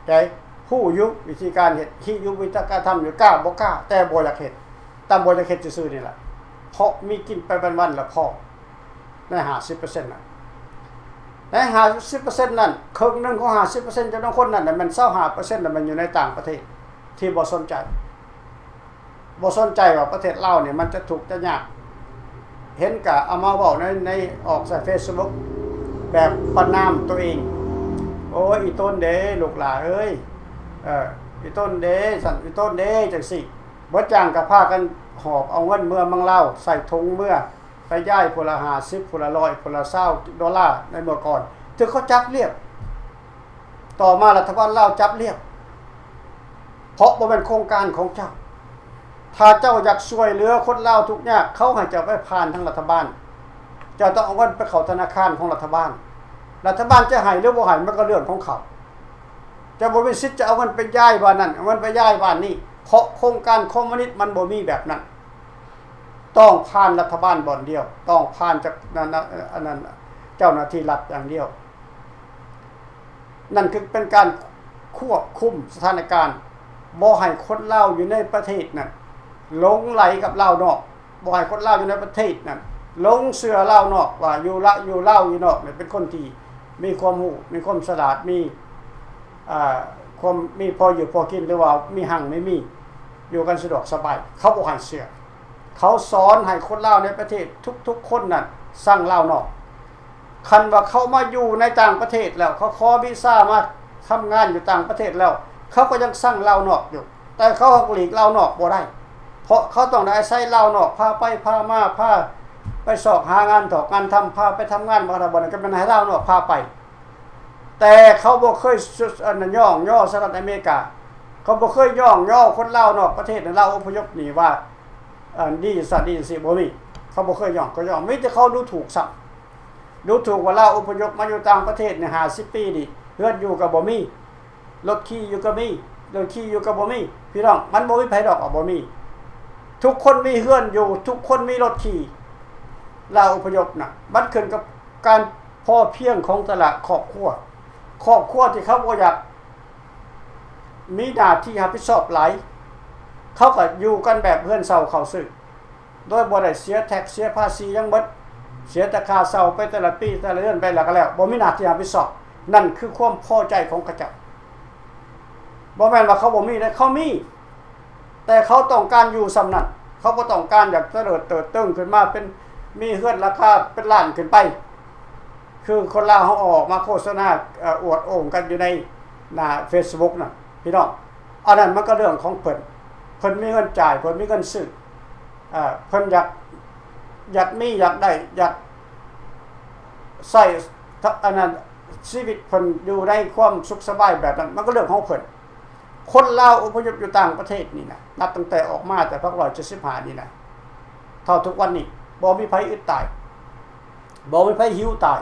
ແຕ່ຮູ້ຢູ່ວິທີການເຮັດ, ຮູ້ຢູ່ວິທີການທຳຢູ່, ກ້າບໍ່ກ້າ, ແຕ່ບໍ່ຢາກເຮັດ, ແຕ່ບໍ່ຢາກເຮັດຊື່ໆນີ້ລະ. ເພາະມີກິນໄປວັນໆລະພໍ. ໃນຫ້າສິບເປີເຊັນນັ້ນ, ໃນຫ້າສິບເປີເຊັນນັ້ນ, ເຄິ່ງໜຶ່ງຂອງຫ້າສິບເປີເຊັນຈຳນວນຄົນນັ້ນນະ ແມ່ນຊາວຫ້າເປີເຊັນນະ ແມ່ນຢູ່ໃນຕ່າງປະເທດທີ່ບໍ່ສົນໃຈ, ບໍ່ສົນໃຈວ່າປະເທດລາວນີ້ມັນຈະທຸກຈະຍາກ. ເຫັນກະເອົາມາເວົ້າໃນ, ໃນ, ອອກໃສ່ເຟສບຸກແບບປະນາມຕົວເອງ. ໂອ້ຍ ອີຕົນເດ້ ລູກຫຼ້າເອີຍ, ເອີ ອີຕົນເດ້ ຊັ້ນ ອີຕົນເດ້ ຈັ່ງຊີ້. ເບິດຢ່າງກໍພາກັນຫອບເອົາເງິນເມືອເມືອງລາວ ໃສ່ຖົງເມືອ ໄປຍ້າຍຜູ້ລະຫ້າສິບ ຜູ້ລະຮ້ອຍ ຜູ້ລະຊາວໂດລາໃນເມື່ອກ່ອນ, ຖືກເຂົາຈັບລຽບ. ຕໍ່ມາລັດຖະບານລາວຈັບລຽບ ເພາະບໍ່ແມ່ນໂຄງການຂອງເຈົ້າ. ຖ້າເຈົ້າຢາກຊ່ວຍເຫຼືອຄົນລາວທຸກຍາກ, ເຂົາໃຫ້ເຈົ້າໄປຜ່ານທາງລັດຖະບານ, ເຈົ້າຕ້ອງເອົາເງິນໄປເຂົ້າທະນາຄານຂອງລັດຖະບານ. ລັດຖະບານຈະໃຫ້ຫຼືບໍ່ໃຫ້ ມັນກໍເລື່ອງຂອງເຂົາ. ເຈົ້າບໍ່ມີສິດຈະເອົາເງິນໄປຍ້າຍບ້ານນັ້ນ, ເອົາເງິນໄປຍ້າຍບ້ານນີ້, ເພາະໂຄງການຄອມມູນິດມັນບໍ່ມີແບບນັ້ນ. ຕ້ອງຜ່ານລັດຖະບານບ່ອນດຽວ, ຕ້ອງຜ່ານຈາກນັ້ນ, ອັນນັ້ນ, ເຈົ້າໜ້າທີ່ລັດຢ່າງດຽວ. ນັ້ນຄືເປັນການຄວບຄຸມສະຖານະການ, ບໍ່ໃຫ້ຄົນລາວຢູ່ໃນປະເທດນັ້ນຫຼົງໄຫຼກັບລາວນອກ, ບໍ່ໃຫ້ຄົນລາວຢູ່ໃນປະເທດນັ້ນຫຼົງເຊື່ອລາວນອກ ວ່າຢູ່ລະ, ຢູ່ລາວຢູ່ນອກນີ້ເປັນຄົນທີ່ມີຄວາມຮູ້, ມີຄວາມສະຫຼາດ, ມີ ອ່າ ຄວາມມີພໍຢູ່ພໍກິນ ຫຼືວ່າມີຮັ່ງມີມີ ຢູ່ກັນສະດວກສະບາຍ. ເຂົາບໍ່ໃຫ້ເຊື່ອ. ເຂົາສອນໃຫ້ຄົນລາວໃນປະເທດທຸກໆຄົນນັ້ນຊັງລາວນອກ. ຄັນວ່າເຂົາມາຢູ່ໃນຕ່າງປະເທດແລ້ວ, ເຂົາຂໍວີຊາມາທຳງານຢູ່ຕ່າງປະເທດແລ້ວ, ເຂົາກໍຍັງຊັງລາວນອກຢູ່, ແຕ່ເຂົາຫາກຫຼີກລາວນອກບໍ່ໄດ້, ເພາະເຂົາຕ້ອງໄດ້ອາໄສລາວນອກພາໄປພາມາ, ພາໄປຊອກຫາງານຖອກງານທຳ, ພາໄປທຳງານ ບໍ່ວ່າບ່ອນໃດກໍແມ່ນໃຫ້ລາວນອກພາໄປ. ແຕ່ເຂົາບໍ່ເຄີຍ ອັນ ຍ້ອງຍໍສະຫະລັດອາເມລິກາ, ເຂົາບໍ່ເຄີຍຍ້ອງຍໍຄົນລາວນອກປະເທດ, ລາວອົບພະຍົບນີ້ວ່າ ອັນ ດີຊັ້ນດີຊີ້ ບໍ່ມີ. ເຂົາບໍ່ເຄີຍຍ້ອງ, ເຂົາຍ້ອງ ມີແຕ່ເຂົາດູຖູກຊ້ຳ, ດູຖູກວ່າລາວອົບພະຍົບມາຢູ່ຕ່າງປະເທດນີ້ຫ້າສິບປີນີ້ ເຮືອນຢູ່ກໍບໍ່ມີ, ລົດຂີ່ຢູ່ກໍມີ, ລົດຂີ່ຢູ່ກໍບໍ່ມີ. ພີ່ນ້ອງ, ມັນບໍ່ມີໃຜດອກວ່າບໍ່ມີ. ທຸກຄົນມີເຮືອນຢູ່, ທຸກຄົນມີລົດຂີ່. ລາວອົບພະຍົບນະ ມັນຂຶ້ນກັບການພໍພຽງຂອງແຕ່ລະຄອບຄົວ. ຄອບຄົວທີ່ເຂົາບໍ່ຢາກ ມີໜ້າທີ່ຮັບຜິດຊອບຫຼາຍ, ເຂົາກໍຢູ່ກັນແບບເຮືອນເຊົ່າເຂົ້າຊື້ ໂດຍບໍ່ໄດ້ເສຍແທັກ ເສຍພາສີຫຍັງເບິດ, ເສຍແຕ່ຄ່າເຊົ່າໄປແຕ່ລະປີ ແຕ່ລະເດືອນໄປແລ້ວກໍແລ້ວ, ບໍ່ມີໜ້າທີ່ຮັບຜິດຊອບ. ນັ້ນຄືຄວາມພໍໃຈຂອງເຂົາເຈົ້າ. ບໍ່ແມ່ນວ່າເຂົາບໍ່ມີເດ້, ເຂົາມີ, ແຕ່ເຂົາຕ້ອງການຢູ່ສ່ຳນັ້ນ, ເຂົາບໍ່ຕ້ອງການຢາກຕະເຫຼີດເຕີດເຕີງຂຶ້ນມາເປັນ ມີເຮືອນລາຄາເປັນລ້ານຂຶ້ນໄປ. ຄືຄົນລາວເຮົາອອກມາໂຄສະນາ ເອີ ອວດໂອ້ງກັນຢູ່ໃນໜ້າເຟສບຸກນະ ພີ່ນ້ອງ, ອັນນັ້ນມັນກໍເລື່ອງຂອງເພິ່ນ, ເພິ່ນມີເງິນຈ່າຍ, ເພິ່ນມີເງິນຊື້, ເອີ ເພິ່ນຢາກ ຢາກມີ ຢາກໄດ້ ຢາກໃຊ້ ທະ ອັນນັ້ນ ຊີວິດເພິ່ນຢູ່ໃນຄວາມສຸກສະບາຍແບບນັ້ນ, ມັນກໍເລື່ອງຂອງເພິ່ນ. ຄົນລາວອົບພະຍົບຢູ່ຕ່າງປະເທດນີ້ນະ ນັບຕັ້ງແຕ່ອອກມາແຕ່ພັນເກົ້າຮ້ອຍເຈັດສິບຫ້ານີ້ນະ ເທົ່າທຸກວັນນີ້ ບໍ່ມີໃຜອຶດຕາຍ, ບໍ່ມີໃຜຫິວຕາຍ,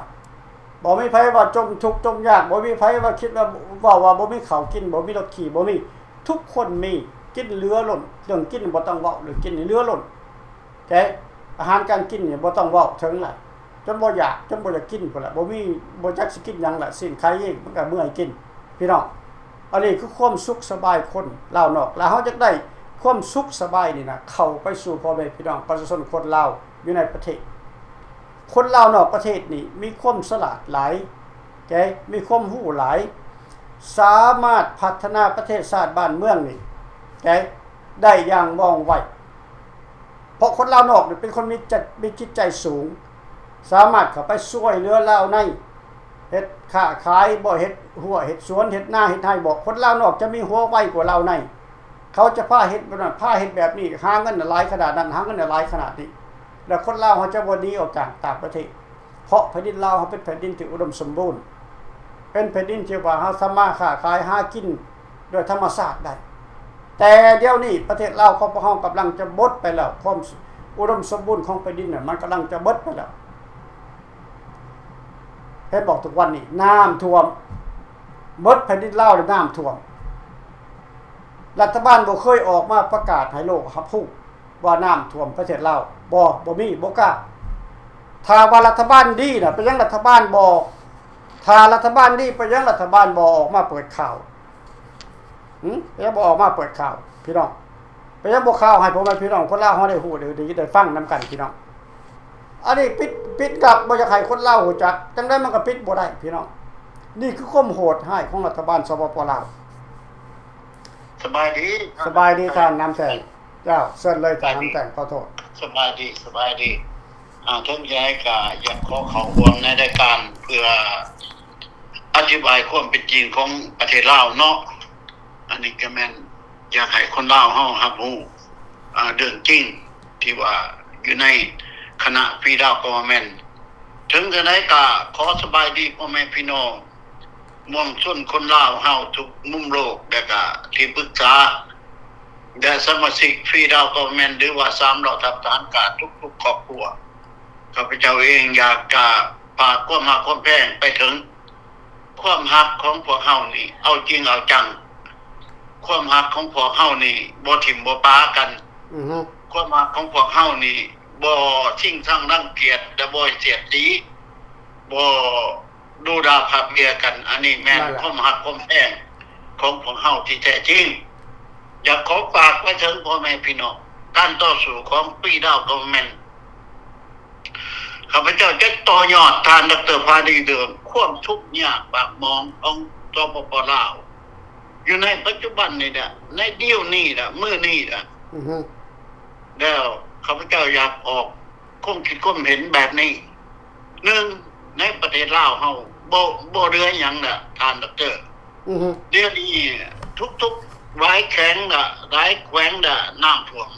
ບໍ່ມີໃຜວ່າຈົມທຸກຈົມຍາກ, ບໍ່ມີໃຜວ່າຄິດວ່າ ເວົ້າວ່າບໍ່ມີເຂົ້າກິນ, ບໍ່ມີລົດຂີ່, ບໍ່ມີ. ທຸກຄົນມີ, ກິນເຫຼືອລົ້ນ. ເລື່ອງກິນບໍ່ຕ້ອງເວົ້າ, ເລື່ອງກິນນີ້ເຫຼືອລົ້ນ. ແຕ່ອາຫານການກິນນີ້ບໍ່ຕ້ອງເວົ້າເຖິງລະ, ຈົນບໍ່ຢາກ, ຈົນບໍ່ຢາກກິນພຸ້ນລະ, ບໍ່ມີ, ບໍ່ຈັກຊິກິນຫຍັງລະ, ຊີ້ນໄກ່ມັນກໍເມື່ອຍກິນ ພີ່ນ້ອງ. ອັນນີ້ຄືຄວາມສຸກສະບາຍຄົນລາວນອກ, ລະເຮົາຢາກໄດ້ຄວາມສຸກສະບາຍນີ້ນະ ເຂົ້າໄປສູ່ພໍ່ແມ່ພີ່ນ້ອງປະຊາຊົນຄົນລາວຢູ່ໃນປະເທດ. ຄົນລາວນອກປະເທດນີ້ມີຄວາມສະຫຼາດຫຼາຍ, ແກມີຄວາມຮູ້ຫຼາຍ, ສາມາດພັດທະນາປະເທດຊາດບ້ານເມືອງນີ້ ແກ ໄດ້ຢ່າງວ່ອງໄວ. ເພາະຄົນລາວນອກນີ້ເປັນຄົນມີຈະ ມີຈິດໃຈສູງ, ສາມາດເຂົ້າໄປຊ່ວຍເຫຼືອລາວໃນ ເຮັດຄ້າຂາຍບໍ, ເຮັດຮົ້ວເຮັດສວນ, ເຮັດນາເຮັດໄຮ່ບໍ, ຄົນລາວນອກຈະມີຫົວໄວກວ່າລາວໃນ. ເຂົາຈະພາເຮັດແບບນັ້ນ, ພາເຮັດແບບນີ້, ຫາເງິນຫຼາຍຂະໜາດນັ້ນ, ຫາເງິນຫຼາຍຂະໜາດນີ້. ແລະ ຄົນລາວເຮົາຈະບໍ່ໜີອອກຈາກຕ່າງປະເທດ, ເພາະແຜ່ນດິນລາວເຮົາເປັນແຜ່ນດິນທີ່ອຸດົມສົມບູນ. ເປັນແຜ່ນດິນທີ່ວ່າເຮົາສາມາດຄ້າຂາຍຫາກິນໂດຍທຳມະຊາດໄດ້. ແຕ່ດຽວນີ້ປະເທດລາວຂອງພວກເຮົາກຳລັງຈະໝົດໄປແລ້ວ, ຄວາມອຸດົມສົມບູນຂອງແຜ່ນດິນນັ້ນ ມັນກຳລັງຈະໝົດໄປແລ້ວ. ເຫັນບໍ່ ທຸກວັນນີ້ນ້ຳຖ້ວມ, ໝົດແຜ່ນດິນລາວແລ້ວນ້ຳຖ້ວມ. ລັດຖະບານບໍ່ເຄີຍອອກມາປະກາດໃຫ້ໂລກຮັບຮູ້ ວ່ານ້ຳຖ້ວມປະເທດລາວ. ບໍ່, ບໍ່ມີ, ບໍ່ກ້າ. ຖ້າວ່າລັດຖະບານດີນະ ເປັນຫຍັງລັດຖະບານບໍ່, ຖ້າລັດຖະບານດີ ເປັນຫຍັງລັດຖະບານບໍ່ອອກມາເປີດຂ່າວ? ຫຶ? ເປັນຫຍັງບໍ່ອອກມາເປີດຂ່າວ ພີ່ນ້ອງ? ເປັນຫຍັງບໍ່ຂ່າວໃຫ້ພໍ່ແມ່ພີ່ນ້ອງຄົນລາວເຮົາໄດ້ຮູ້ ໄດ້ຍິນ ໄດ້ຟັງນຳກັນ ພີ່ນ້ອງ? ອັນນີ້ປິດ, ປິດກັບບໍ່ຢາກໃຫ້ຄົນລາວຮູ້ຈັກ, ຈັ່ງໃດມັນກໍປິດບໍ່ໄດ້ ພີ່ນ້ອງ. ນີ້ຄືຄວາມໂຫດຮ້າຍຂອງລັດຖະບານ ສປປ ລາວ. ສະບາຍດີ. ສະບາຍດີທ່ານນ້ຳແຕງ. ເຈົ້າ, ເຊີນເລີຍທ່ານນ້ຳແຕງ, ຂໍໂທດ. ສະບາຍດີ, ສະບາຍດີ. ອາ, ເຖິງຈັ່ງໃດກໍຢາກຂໍເຂົ້າຮ່ວມໃນລາຍການ ເພື່ອອະທິບາຍຄວາມເປັນຈິງຂອງປະເທດລາວເນາະ. ອັນນີ້ກໍແມ່ນຢາກໃຫ້ຄົນລາວເຮົາຮັບຮູ້, ອາ, ເລື່ອງຈິງທີ່ວ່າຢູ່ໃນຄະນະ Freedom Government. ເຖິງຈັ່ງໃດກໍຂໍສະບາຍດີພໍ່ແມ່ພີ່ນ້ອງ ມວນຊົນຄົນລາວເຮົາທຸກມຸມໂລກ ແລະກະທີ່ປຶກສາ ແລະສະມາຊິກ Freedom Government ຫຼືວ່າສາມເຫຼົ່າທັບທະຫານການທຸກໆຄອບຄົວ. ຂ້າພະເຈົ້າເອງຢາກຈະຝາກຄວາມຮັກຄວາມແພງໄປເຖິງ ຄວາມຮັກຂອງພວກເຮົານີ້ເອົາຈິງເອົາຈັງ, ຄວາມຮັກຂອງພວກເຮົານີ້ບໍ່ຖິ້ມບໍ່ປະກັນ, ຄວາມຮັກຂອງພວກເຮົານີ້ບໍ່ຊິງຊັງລັງກຽດ ແລະບໍ່ສຽດສີ, ບໍ່ ດູດ່າພາເບຍກັນ. ອັນນີ້ແມ່ນຄວາມຮັກຄວາມແພງຂອງພວກເຮົາທີ່ແທ້ຈິງ. ຢາກຂໍຝາກໄປເຖິງພໍ່ແມ່ພີ່ນ້ອງ ການຕໍ່ສູ້ຂອງ Freedom Government. ຂ້າພະເຈົ້າຈະຕໍ່ຍອດທ່ານ ດຣ ພາດີ ເລື່ອງຄວາມທຸກຍາກບາກໝອງຂອງ ສປປ ລາວ ຢູ່ໃນປັດຈຸບັນນີ້ແຫຼະ, ໃນດຽວນີ້ແຫຼະ, ມື້ນີ້ແຫຼະ. ແລ້ວຂ້າພະເຈົ້າຢາກອອກ ຄວາມຄິດຄວາມເຫັນແບບນີ້. ໜຶ່ງ, ໃນປະເທດລາວເຮົາບໍ່ ບໍ່ເຫຼືອຫຍັງລະທ່ານດອກເຕີ. ດຽວນີ້ທຸກໆ ຫຼາຍແຂວງລະ ຫຼາຍແຂວງລະນ້ຳຖ້ວມ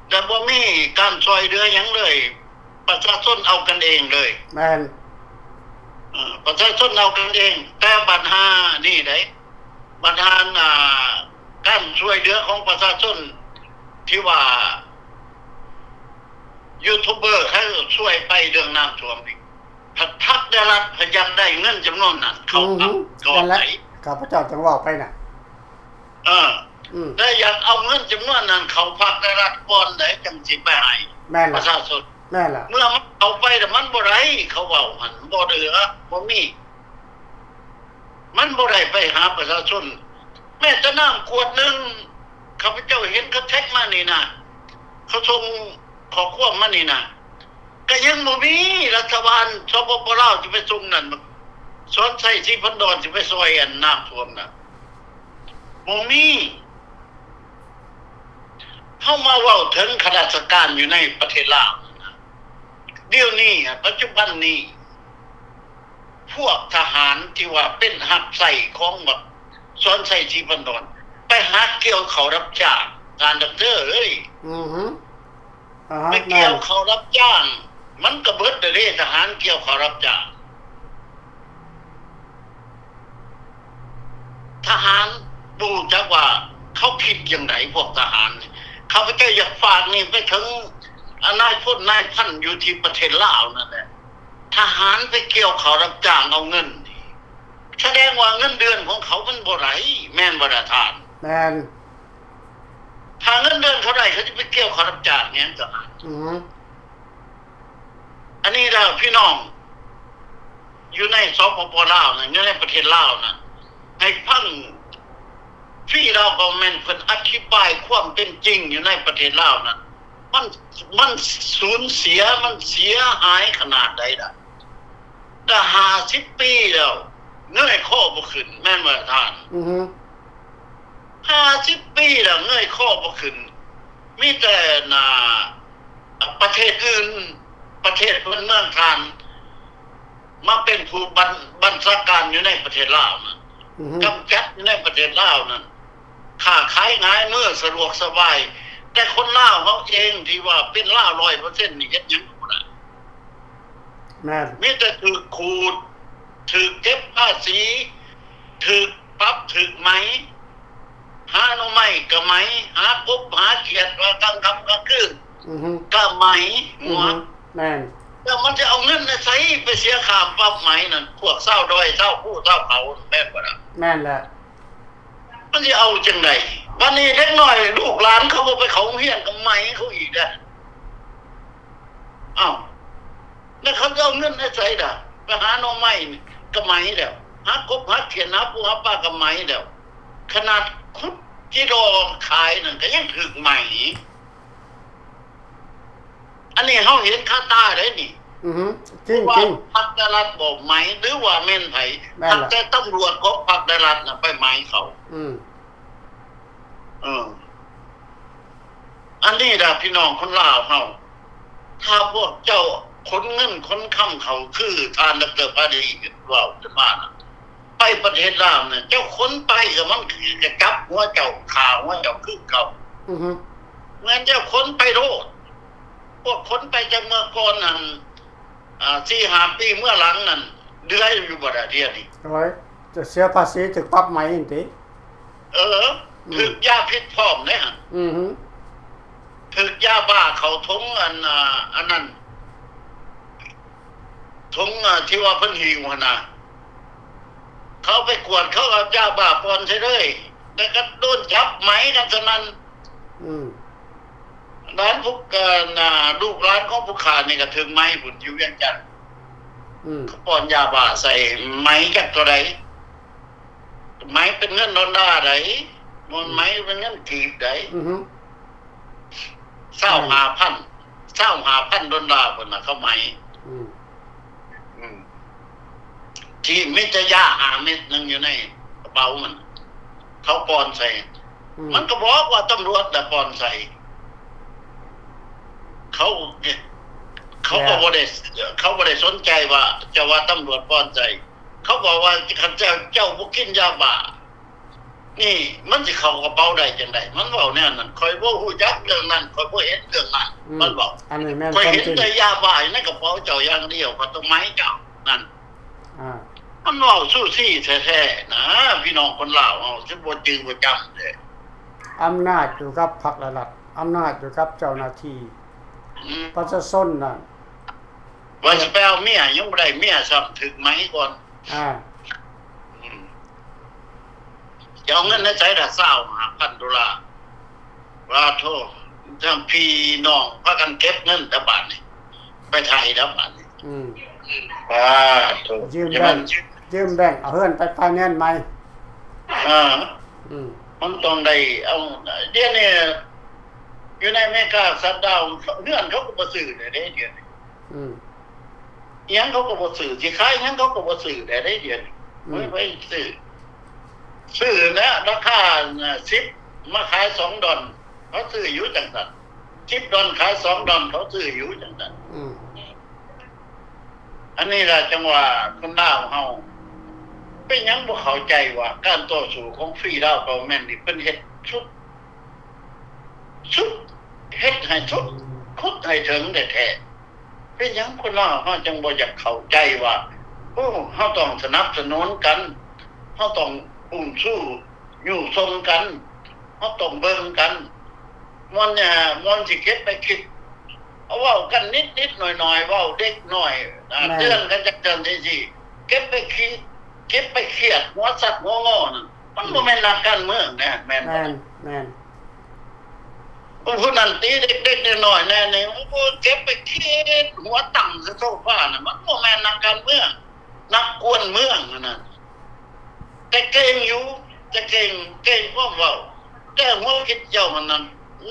ແຕ່ບໍ່ມີການຊ່ວຍເຫຼືອຫຍັງເລີຍ, ປະຊາຊົນເອົາກັນເອງເລີຍ. ແມ່ນ. ເອີ ປະຊາຊົນເອົາກັນເອງ. ແຕ່ບັນຫານີ້ໃດ໋ ບັນຫາ ອ່າ ການຊ່ວຍເຫຼືອຂອງປະຊາຊົນ ທີ່ວ່າ ຢູທູບເບີເຂົາຊ່ວຍໄປເລື່ອງນ້ຳຖ້ວມນີ້ ພັກ ພັກແຕ່ລັດ ເພິ່ນຢາກໄດ້ເງິນຈຳນວນນັ້ນເຂົ້າ ອືຮຶ ກ່ອນ ນັ້ນແຫຼະ ໄດ໋ ຂ້າພະເຈົ້າຈັ່ງເວົ້າໄປນະ. ເອີ ອືມ ແຕ່ຢາກເອົາເງິນຈຳນວນນັ້ນເຂົ້າພັກແຕ່ລັດກ່ອນໄດ໋ ຈັ່ງຊິໄປໃຫ້ ແມ່ນລະ ປະຊາຊົນ. ແມ່ນລະ ເມື່ອມັນເຂົ້າໄປແລ້ວມັນບໍ່ໄດ້ ເຂົາເວົ້າຫັ້ນ ບໍ່ເຫຼືອ ບໍ່ມີ. ມັນບໍ່ໄດ້ໄປຫາປະຊາຊົນ. ແມ້ແຕ່ນ້ຳຂວດໜຶ່ງ ຂ້າພະເຈົ້າເຫັນເຂົາແທັກມານີ້ນະ, ເຂົາສົ່ງຂໍ້ຄວາມມານີ້ນະ, ກະຍັງບໍ່ມີ. ລັດຖະບານ ສປປ ລາວ ຊິໄປສົ່ງນັ້ນ, ສອນໄຊ ສີພັນດອນ ຊິໄປຊ່ອຍອັນນ້ຳຖ້ວມນະ, ບໍ່ມີ. ເຮົາມາເວົ້າເຖິງຂ້າລາຊະການຢູ່ໃນປະເທດລາວນະ, ດຽວນີ້ ປັດຈຸບັນນີ້ ພວກທະຫານທີ່ວ່າເປັນຮັບໃຊ້ຂອງບັກສອນໄຊ ສີພັນດອນ ໄປຫາກ່ຽວເຂົ້າຮັບຈ້າງ ທ່ານດອກເຕີເອີຍ. ອືຮຶ ໄປກ່ຽວເຂົ້າຮັບຈ້າງ ມັນກະເບິດແລ້ວເດ້ ທະຫານກ່ຽວເຂົ້າຮັບຈ້າງ. ທະຫານບໍ່ຮູ້ຈັກວ່າເຂົາຄິດຈັ່ງໃດ ພວກທະຫານນີ້. ຂ້າພະເຈົ້າຢາກຝາກນີ້ໄປເຖິງ ອາ ນາຍພົນນາຍພັນຢູ່ທີ່ປະເທດລາວນັ້ນແຫຼະ. ທະຫານໄປກ່ຽວເຂົ້າຮັບຈ້າງເອົາເງິນນີ້ ສະແດງວ່າເງິນເດືອນຂອງເຂົາມັນບໍ່ໄດ້ ແມ່ນບໍ່ລະທ່ານ? ແມ່ນ. ຖ້າເງິນເດືອນເຂົາໄດ້ ເຂົາຈະໄປກ່ຽວເຂົ້າຮັບຈ້າງຫຍັງກັນ? ອືມ. ອັນນີ້ລະພີ່ນ້ອງ ຢູ່ໃນ ສປປ ລາວນະ ຢູ່ໃນປະເທດລາວນະ ໃຫ້ຟັງ Freedom Government ເພິ່ນອະທິບາຍຄວາມເປັນຈິງຢູ່ໃນປະເທດລາວນະ ມັນ ມັນສູນເສຍ ມັນເສຍຫາຍຂະໜາດໃດລະ. ແຕ່ຫ້າສິບປີແລ້ວ ເງີຍຄໍບໍ່ຂຶ້ນ ແມ່ນບໍ່ທ່ານ? ອືຮຶ. ຫ້າສິບປີແລ້ວ ເງີຍຄໍບໍ່ຂຶ້ນ. ມີແຕ່ ອ່າ ປະເທດອື່ນ ປະເທດເພື່ອນເມືອງທ່ານ ມາເປັນຜູ້ບັນ ບັນຊາການຢູ່ໃນປະເທດລາວນັ້ນ ອືຮຶ ກຳຈັດຢູ່ໃນປະເທດລາວນັ້ນ ຄ້າຂາຍຫງາຍມື ສະດວກສະບາຍ. ແຕ່ຄົນລາວເຮົາເອງທີ່ວ່າເປັນລາວຮ້ອຍເປີເຊັນນີ້ ເຮັດຫຍັງບໍ່ໄດ້. ແມ່ນ. ມີແຕ່ຖືກຂູດ ຖືກເກັບພາສີ ຖືກປັບ ຖືກໄໝ ຫາໜໍ່ໄມ້ກະໄໝ ຫາກົບຫາຂຽດວ່າກາງຄ່ຳກາງຄືນ ອືຮຶ ກະໄໝຫົວ ອືຮຶ ແມ່ນ ແລ້ວມັນຈະເອົາເງິນໃນໃສໄປເສຍຄ່າປັບໄໝນັ້ນ ພວກຊາວດອຍ ຊາວພູ ຊາວເຂົາ ແມ່ນບໍ່ລະ? ແມ່ນແຫຼະ ມັນຊິເອົາຈັ່ງໃດ? ບັດນີ້ເດັກນ້ອຍລູກຫຼານເຂົາບໍ່ໄປເຂົ້າໂຮງຮຽນ ກະໄໝເຂົາອີກເດ້. ອ້າວ ແລ້ວເຂົາຈະເອົາເງິນໃນໃສລະ? ໄປຫາໜໍ່ໄມ້ກະໄໝແລ້ວ ຫາກົບຫາຂຽດ ຫາປູຫາປາກະໄໝແລ້ວ ຂະໜາດຂຸດຈີ່ດໍຂາຍນັ້ນກະຍັງຖືກໄໝ. ອັນນີ້ເຮົາເຫັນຄາຕາເດ້ນີ້ ອືຮຶ ຈິງ ຈິງ ພັກໄດ້ລັດບໍ່ໄໝ ຫຼືວ່າແມ່ນໃຜ? ແມ່ນລະ ພັກແຕ່ຕຳຫຼວດຂອງພັກໄດ້ລັດນະໄປໄໝເຂົາ ອືມ ເອີ ອັນນີ້ລະພີ່ນ້ອງຄົນລາວເຮົາ ຖ້າພວກເຈົ້າຂົນເງິນຂົນຄຳເຂົ້າ ຄືທ່ານດອກເຕີ ພາດີ ເວົ້າຂຶ້ນມານະ ໄປປະເທດລາວນະ ເຈົ້າຂົນໄປກະມັນກະຈັບຫົວເຈົ້າ ຂ້າຫົວເຈົ້າຄືເກົ່າ ອືຮຶ ແມ່ນເຈົ້າຂົນໄປໂລດ ພວກຂົນໄປແຕ່ເມື່ອກ່ອນນັ້ນ ອ່າ ສີ່ຫ້າປີເມື່ອຫຼັງນັ້ນ ເດືອຢູ່ບໍ່ລະດຽວນີ້? ໂອ້ຍ ຈະເສຍພາສີ ຖືກປັບໄໝຫັ້ນຕິ? ເອີ ອືມ ຖືກຢາພິດພ້ອມເດ້ຫັ້ນ ອືຮຶ ຖືກຢາບ້າເຂົ້າຖົງອັນ ອ່າ ອັນນັ້ນ ຖົງ ອ່າ ທີ່ວ່າເພິ່ນຫິ້ວຫັ້ນນະ ເຂົາໄປກວດ ເຂົາເອົາຢາບ້າປ່ອນໃສ່ເລີຍ ແລ້ວກະໂດນຈັບໄໝກັນສະນັ້ນ ອືມ ຫຼານຜູ້ ເອີ ນາ ລູກຫຼານຂອງຜູ້ຂ້ານີ້ກະຖືກໄໝພຸ້ນ ຢູ່ວຽງຈັນ ອືມ ເຂົາປ່ອນຢາບ້າໃສ່ ໄໝຈັກເທົ່າໃດ ໄໝເປັນເງິນດອນລາໃດ ບໍ່ ອືມ ໄໝເປັນເງິນກີບໃດ ອືຮຶ ຊາວຫ້າພັນ ຊາວຫ້າພັນດອນລາພຸ້ນນະ ເຂົາໄໝ ອືມ ອືມ ທີ່ມີແຕ່ຢາຫ້າເມັດໜຶ່ງຢູ່ໃນກະເປົາມັນ ເຂົາປ່ອນໃສ່ ອືມ ມັນກະບອກວ່າຕຳຫຼວດນະປ່ອນໃສ່ ເຂົາ ເຂົາກະ ແລ້ວ ບໍ່ໄດ້ ເຂົາບໍ່ໄດ້ສົນໃຈວ່າ ຈະວ່າຕຳຫຼວດປ່ອນໃສ່ ເຂົາບອກວ່າ ຄັນເຈົ້າ ເຈົ້າບໍ່ກິນຢາບ້າ ນີ້ມັນຊິເຂົ້າກະເປົາໄດ້ຈັ່ງໃດ? ມັນເວົ້າແນວນັ້ນ ຂ້ອຍບໍ່ຮູ້ຈັກເລື່ອງນັ້ນ ຂ້ອຍບໍ່ເຫັນເລື່ອງນັ້ນ ອືມ ມັນເວົ້າ ອັນນີ້ແມ່ນ ຂ້ອຍເຫັນແຕ່ຢາບ້າຢູ່ໃນກະເປົາເຈົ້າຢ່າງດຽວ ຂ້ອຍຕ້ອງໄໝເຈົ້ານັ້ນ ອ່າ ມັນເວົ້າຊູ່ຊີ້ແທ້ໆນະ ພີ່ນ້ອງຄົນລາວເຮົາຊິບໍ່ຈື່ບໍ່ຈຳເດ້. ອຳນາດຢູ່ກັບພັກແລະລັດ ອຳນາດຢູ່ກັບເຈົ້າໜ້າທີ່ ອືມ ປະຊາຊົນນັ້ນ ວ່າຊິໄປເອົາເມຍ ຍັງບໍ່ໄດ້ເມຍຊ້ຳ ຖືກໄໝກ່ອນ ອ່າ ອືມ ຈະເອົາເງິນໃນໃສລະ ຊາວຫ້າພັນໂດລາ ປາໂທ ທັງພີ່ນ້ອງພາກັນເກັບເງິນແລ້ວບາດນີ້ ໄປໄທແລ້ວບາດນີ້ ອືມ ປາໂທ ຢືມແບງ ຢືມແບງເອົາເຮືອນໄປໄຟແນນໃໝ່ ເອີ ອືມ ມັນຕ້ອງໄດ້ເອົາ ດຽວນີ້ຢູ່ໃນອາເມລິກາຊັດດາວ ເຮືອນເຂົາກະບໍ່ຊື້ແລ້ວເດ້ ດຽວນີ້ ອືມ ອີ່ຫຍັງເຂົາກະບໍ່ຊື້ ຊິຂາຍຫຍັງເຂົາກະບໍ່ຊື້ແລ້ວເດ້ ດຽວນີ້ ອືມ ບໍ່ໃຫ້ຊື້ ຊື້ແລ້ວ ລາຄາສິບ ມາຂາຍສອງດອນ ເຂົາຊື້ຢູ່ຈັ່ງຊັ້ນ ສິບດອນຂາຍສອງດອນ ເຂົາຊື້ຢູ່ຈັ່ງຊັ້ນ ອືມ ອັນນີ້ລະຈັ່ງວ່າຄົນລາວເຮົາ ເປັນຫຍັງບໍ່ເຂົ້າໃຈວ່າການຕໍ່ສູ້ຂອງຟຣີລາວເກົ່າແມ່ນນີ້ ເພິ່ນເຮັດສຸດ ສຸດ ເຮັດໃຫ້ສຸດ ຂຸດໃຫ້ເຖິງແທ້ໆ. ເປັນຫຍັງຄົນລາວເຮົາຈັ່ງບໍ່ຢາກເຂົ້າໃຈວ່າ ໂອ້ ເຮົາຕ້ອງສະໜັບສະໜູນກັນ ເຮົາຕ້ອງອຸ້ມຊູຍູ້ສົ່ງກັນ ເຮົາຕ້ອງເບິ່ງກັນ ມ່ວນ ເອີ ມ່ວນຊິເກັບໄປຄິດ ເວົ້າກັນນິດໆໜ້ອຍໆ ເວົ້າເດັກນ້ອຍ ເຕືອນກັນຈັກເທື່ອຈັ່ງຊີ້ ເກັບໄປຄິດ ເກັບໄປຄຽດ ຫົວສັກຫົວງໍນັ້ນ ມັນບໍ່ແມ່ນນັກການເມືອງເດ້ ແມ່ນບໍ່? ແມ່ນ ແມ່ນ ຜູ້ນັ້ນຕີເດັກໆນ້ອຍໆແດ່ນີ້ ໂອ້ ເກັບໄປຄິດ ຫົວຕັ້ງໃສ່ໂຊຟານະ ມັນບໍ່ແມ່ນນັກການເມືອງ ນັກກວນເມືອງຫັ້ນນະ ແຕ່ເກັ່ງຢູ່ ແຕ່ເກັ່ງ ເກັ່ງຄວາມເວົ້າ ແຕ່ຫົວຄິດເຈົ້າຫັ້ນນະ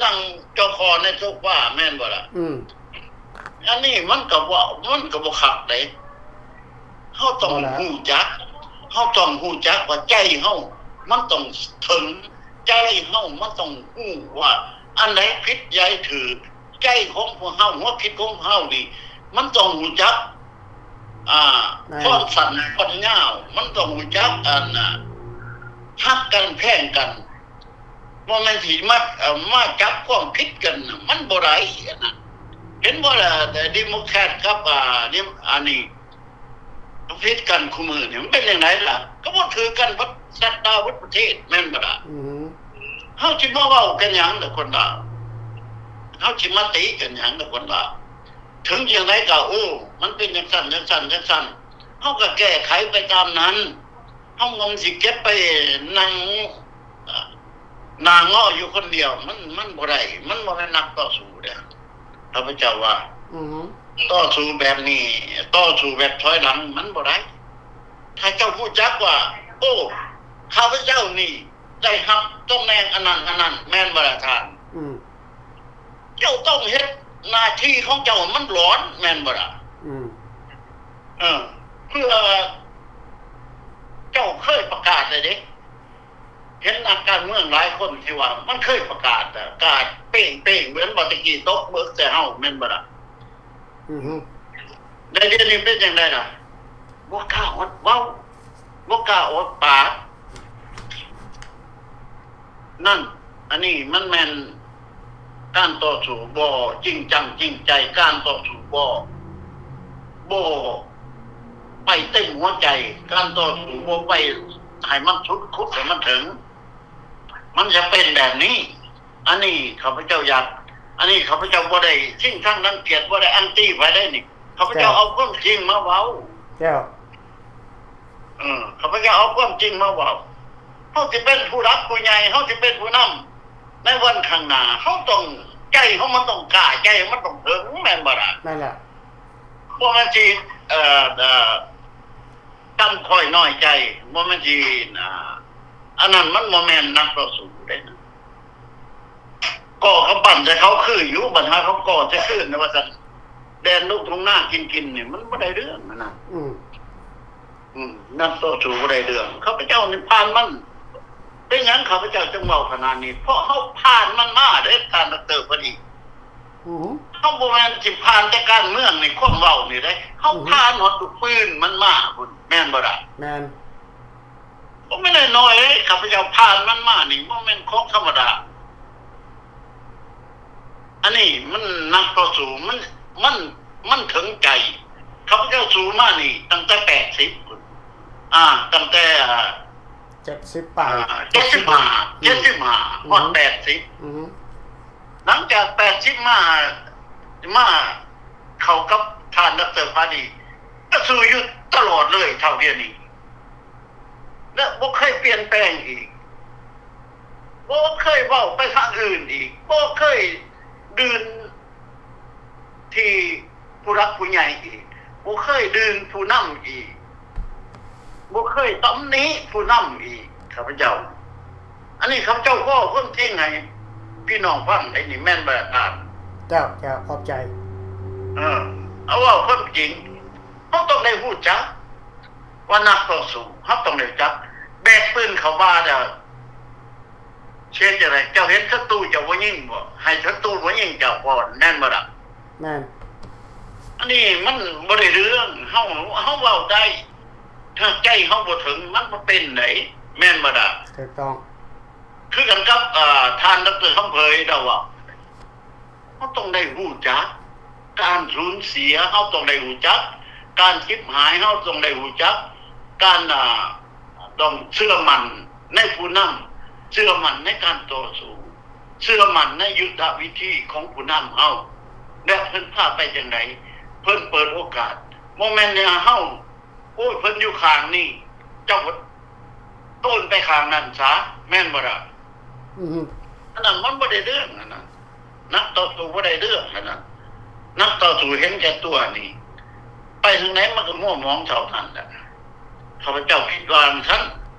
ນັ່ງຈໍຄໍໃນໂຊຟາ ແມ່ນບໍ່ລະ? ອືມ ອັນນີ້ມັນກະເວົ້າ ມັນກະບໍ່ຄັກເດ້ ເຮົາຕ້ອງຮູ້ຈັກ ເຮົາຕ້ອງຮູ້ຈັກວ່າໃຈເຮົາມັນຕ້ອງເຖິງ ໃຈເຮົາມັນຕ້ອງຮູ້ວ່າອັນໃດຜິດໃດຖືກ ໃຈຂອງພວກເຮົາ ຫົວຄິດຂອງເຮົານີ້ ມັນຕ້ອງຮູ້ຈັກ ອ່າ ຄວາມສັ້ນຄວາມຍາວ ມັນຕ້ອງຮູ້ຈັກ ອັນ ຮັກກັນແພງກັນ ບໍ່ແມ່ນຊິມາ ເອີ ມາຈັບຄວາມຜິດກັນ ມັນບໍ່ໄດ້ອັນນັ້ນ ເຫັນບໍ່ລະ ເດໂມແຄຣດກັບ ອ່າ ອັນນີ້ ຜິດກັນຄູ່ມື້ນີ້ ມັນເປັນຈັ່ງໃດລະ? ກໍບໍ່ຖືກກັນເບິດ ຊັດດາວເບິດປະເທດ ແມ່ນບໍ່ລະ? ອືມ ເຮົາຊິມາເວົ້າກັນຫຍັງລະຄົນລາວ? ເຮົາຊິມາຕິກັນຫຍັງລະຄົນລາວ? ເຖິງຈັ່ງໃດກໍ ໂອ້ ມັນເປັນຈັ່ງຊັ້ນ ຈັ່ງຊັ້ນ ຈັ່ງຊັ້ນ ເຮົາກໍແກ້ໄຂໄປຕາມນັ້ນ. ເຮົາບໍ່ແມ່ນຊິເກັບໄປນັ່ງ ໜ້າງໍຢູ່ຄົນດຽວ ມັນ ມັນບໍ່ໄດ້ ມັນບໍ່ແມ່ນນັກຕໍ່ສູ້ເດ້ ຂ້າພະເຈົ້າວ່າ. ອືຮຶ ຕໍ່ສູ້ແບບນີ້ ຕໍ່ສູ້ແບບຖອຍຫຼັງ ມັນບໍ່ໄດ້. ຖ້າເຈົ້າຮູ້ຈັກວ່າ ໂອ້ ຂ້າພະເຈົ້ານີ້ໄດ້ຮັບຕຳແໜ່ງອັນນັ້ນ ອັນນັ້ນ ແມ່ນບໍ່ລະທ່ານ? ອືມ ເຈົ້າຕ້ອງເຮັດໜ້າທີ່ຂອງເຈົ້າໃຫ້ມັນຫຼອນ ແມ່ນບໍ່ລະ? ອືມ ເອີ ເພື່ອ ເຈົ້າເຄີຍປະກາດແລ້ວເດ້. ເຫັນນັກການເມືອງຫຼາຍຄົນທີ່ວ່າມັນເຄີຍປະກາດ ກາດເປ້ງໆ ເໝືອນວ່າແຕ່ກີ້ຕົກເບີກໃສ່ເຮົາ ແມ່ນບໍ່ລະ? ອືຮຶ ແຕ່ດຽວນີ້ເປັນຈັ່ງໃດລະ? ບໍ່ກ້າອອກເວົ້າ ບໍ່ກ້າອອກປາກ. ນັ້ນ ອັນນີ້ມັນແມ່ນການຕໍ່ສູ້ບໍ່ຈິງຈັງຈິງໃຈ, ການຕໍ່ສູ້ບໍ່ ບໍ່ໄປເຕັມຫົວໃຈ, ການຕໍ່ສູ້ບໍ່ໄປໃຫ້ມັນສຸດ, ຂຸດໃຫ້ມັນເຖິງ, ມັນຈະເປັນແບບນີ້. ອັນນີ້ຂ້າພະເຈົ້າຢາກ, ອັນນີ້ຂ້າພະເຈົ້າບໍ່ໄດ້ຊິງຊັງລັງກຽດ, ບໍ່ໄດ້ແອນຕີໃຜໃດນີ້, ຂ້າພະເຈົ້າເອົາຄວາມຈິງມາເວົ້າ. ເຈົ້າ. ເອີ ຂ້າພະເຈົ້າເອົາຄວາມຈິງມາເວົ້າ. ເຮົາຊິເປັນຜູ້ຫຼັກຜູ້ໃຫຍ່, ເຮົາຊິເປັນຜູ້ນຳໃນວັນຂ້າງໜ້າ, ເຮົາຕ້ອງ, ໃຈເຮົາມັນຕ້ອງກ້າ, ໃຈເຮົາມັນຕ້ອງເຖິງ, ແມ່ນບໍ່ລະ? ແມ່ນແລ້ວ. ບໍ່ແມ່ນຊິ, ເອີ, ເອີ, ຕ່ຳຕ້ອຍນ້ອຍໃຈ, ບໍ່ແມ່ນຊິ, ອັນນັ້ນມັນບໍ່ແມ່ນນັກຕໍ່ສູ້ເດ້. ກໍ່ກຳປັ່ນໃສ່ເຂົາຄືຢູ່, ບັດຫາເຂົາກໍ່ໃສ່ຄືນວ່າຊັ້ນ, ແດນລູກທົ່ງນາກິນກິນນີ້ ມັນບໍ່ໄດ້ເລື່ອງນະ. ອືມ ອືມ ນັກຕໍ່ສູ້ບໍ່ໄດ້ເລື່ອງ. ຂ້າພະເຈົ້ານີ້ຜ່ານມັນ. ເປັນຫຍັງຂ້າພະເຈົ້າຈຶ່ງເວົ້າຂະໜາດນີ້? ເພາະເຮົາຜ່ານມັນມາເດ້ ທ່ານດອກເຕີ ພໍດີ. ອືຮຶ ເຮົາບໍ່ແມ່ນຊິຜ່ານແຕ່ການເມືອງໃນຄວາມເວົ້ານີ້ເດ້, ເຮົາ ອືຮຶ ຜ່ານຮອດລູກປືນມັນມາພຸ້ນ ແມ່ນບໍ່ລະ? ແມ່ນ. ບໍ່ແມ່ນນ້ອຍໆເດ້, ຂ້າພະເຈົ້າຜ່ານມັນມານີ້ ບໍ່ແມ່ນຂອງທຳມະດາ. ອັນນີ້ມັນນັກຕໍ່ສູ້, ມັນ, ມັນ, ມັນເຖິງໃຈ. ຂ້າພະເຈົ້າສູ້ມານີ້ຕັ້ງແຕ່ແປດສິບພຸ້ນ, ອາ, ຕັ້ງແຕ່ ເຈັດສິບປາຍ, ອາ, ເຈັດສິບຫ້າ, ເຈັດສິບຫ້າ ອືມ ຮອດແປດສິບ. ອືມ ຫຼັງຈາກແປດສິບມາ, ມາເຂົ້າກັບທ່ານດອກເຕີ ພາດີ, ກໍສູ້ຢູ່ຕະຫຼອດເລີຍເທົ່າດຽວນີ້. ແລະ ບໍ່ເຄີຍປ່ຽນແປງອີກ, ບໍ່ເຄີຍເວົ້າໄປທາງອື່ນອີກ, ບໍ່ເຄີຍດື່ນທີ່ຜູ້ຫຼັກຜູ້ໃຫຍ່ອີກ, ບໍ່ເຄີຍດື່ນຜູ້ນຳອີກ, ບໍ່ເຄີຍຕຳໜິຜູ້ນຳອີກ, ຂ້າພະເຈົ້າ. ອັນນີ້ຂ້າພະເຈົ້າເວົ້າຄວາມຈິງໃຫ້ພີ່ນ້ອງຟັງໄດ໋ນີ້, ແມ່ນບໍ່ທ່ານ? ເຈົ້າ, ເຈົ້າ, ຂອບໃຈ. ເອີ, ເອົາເວົ້າຄວາມຈິງ, ເຮົາຕ້ອງໄດ້ຮູ້ຈັກ ວ່ານັກຕໍ່ສູ້ ເຮົາຕ້ອງໄດ້ຮູ້ຈັກ. ແບກປືນເຂົ້າປ່າແລ້ວເຮັດຈັ່ງໃດ? ເຈົ້າເຫັນສັດຕູເຈົ້າບໍ່ຍິງບໍ? ໃຫ້ສັດຕູມາຍິງເຈົ້າກ່ອນ, ແມ່ນບໍ່ລະ? ແມ່ນ. ອັນນີ້ມັນບໍ່ໄດ້ເລື່ອງ. ເຮົາ, ເຮົາເວົ້າໄດ້, ຖ້າໃຈເຮົາບໍ່ເຖິງ ມັນບໍ່ເປັນໃດ, ແມ່ນບໍ່ລະ? ຖືກຕ້ອງ. ຄືກັນກັບ, ເອີ, ທ່ານດອກເຕີ ຄຳເຜີຍ ລາວເວົ້າ. ເຮົາຕ້ອງໄດ້ຮູ້ຈັກການສູນເສຍ, ເຮົາຕ້ອງໄດ້ຮູ້ຈັກການເຈັບຫາຍ, ເຮົາຕ້ອງໄດ້ຮູ້ຈັກການ, ອາ, ຕ້ອງເຊື່ອໝັ້ນໃນຜູ້ນຳ, ເຊື່ອໝັ້ນໃນການຕໍ່ສູ້, ເຊື່ອໝັ້ນໃນຍຸດທະວິທີຂອງຜູ້ນຳເຮົາ ແລະ ເພິ່ນພາໄປຈັ່ງໃດ, ເພິ່ນເປີດໂອກາດ. ບໍ່ແມ່ນແນວເຮົາ, ໂອ້ຍ, ເພິ່ນຢູ່ຂ້າງນີ້, ເຈົ້າກໍໂຕນໄປຂ້າງນັ້ນຊະ, ແມ່ນບໍ່ລະ? ອືຮຶ. ອັນນັ້ນມັນບໍ່ໄດ້ເລື່ອງ, ອັນນັ້ນ ນັກຕໍ່ສູ້ບໍ່ໄດ້ເລື່ອງ, ອັນນັ້ນ ນັກຕໍ່ສູ້ເຫັນແກ່ຕົວນີ້ ໄປທາງໃດມັນກໍມົວໝອງເທົ່ານັ້ນແຫຼະ. ຂ້າພະເຈົ້າຄິດວ່າຈັ່ງຊັ້ນ.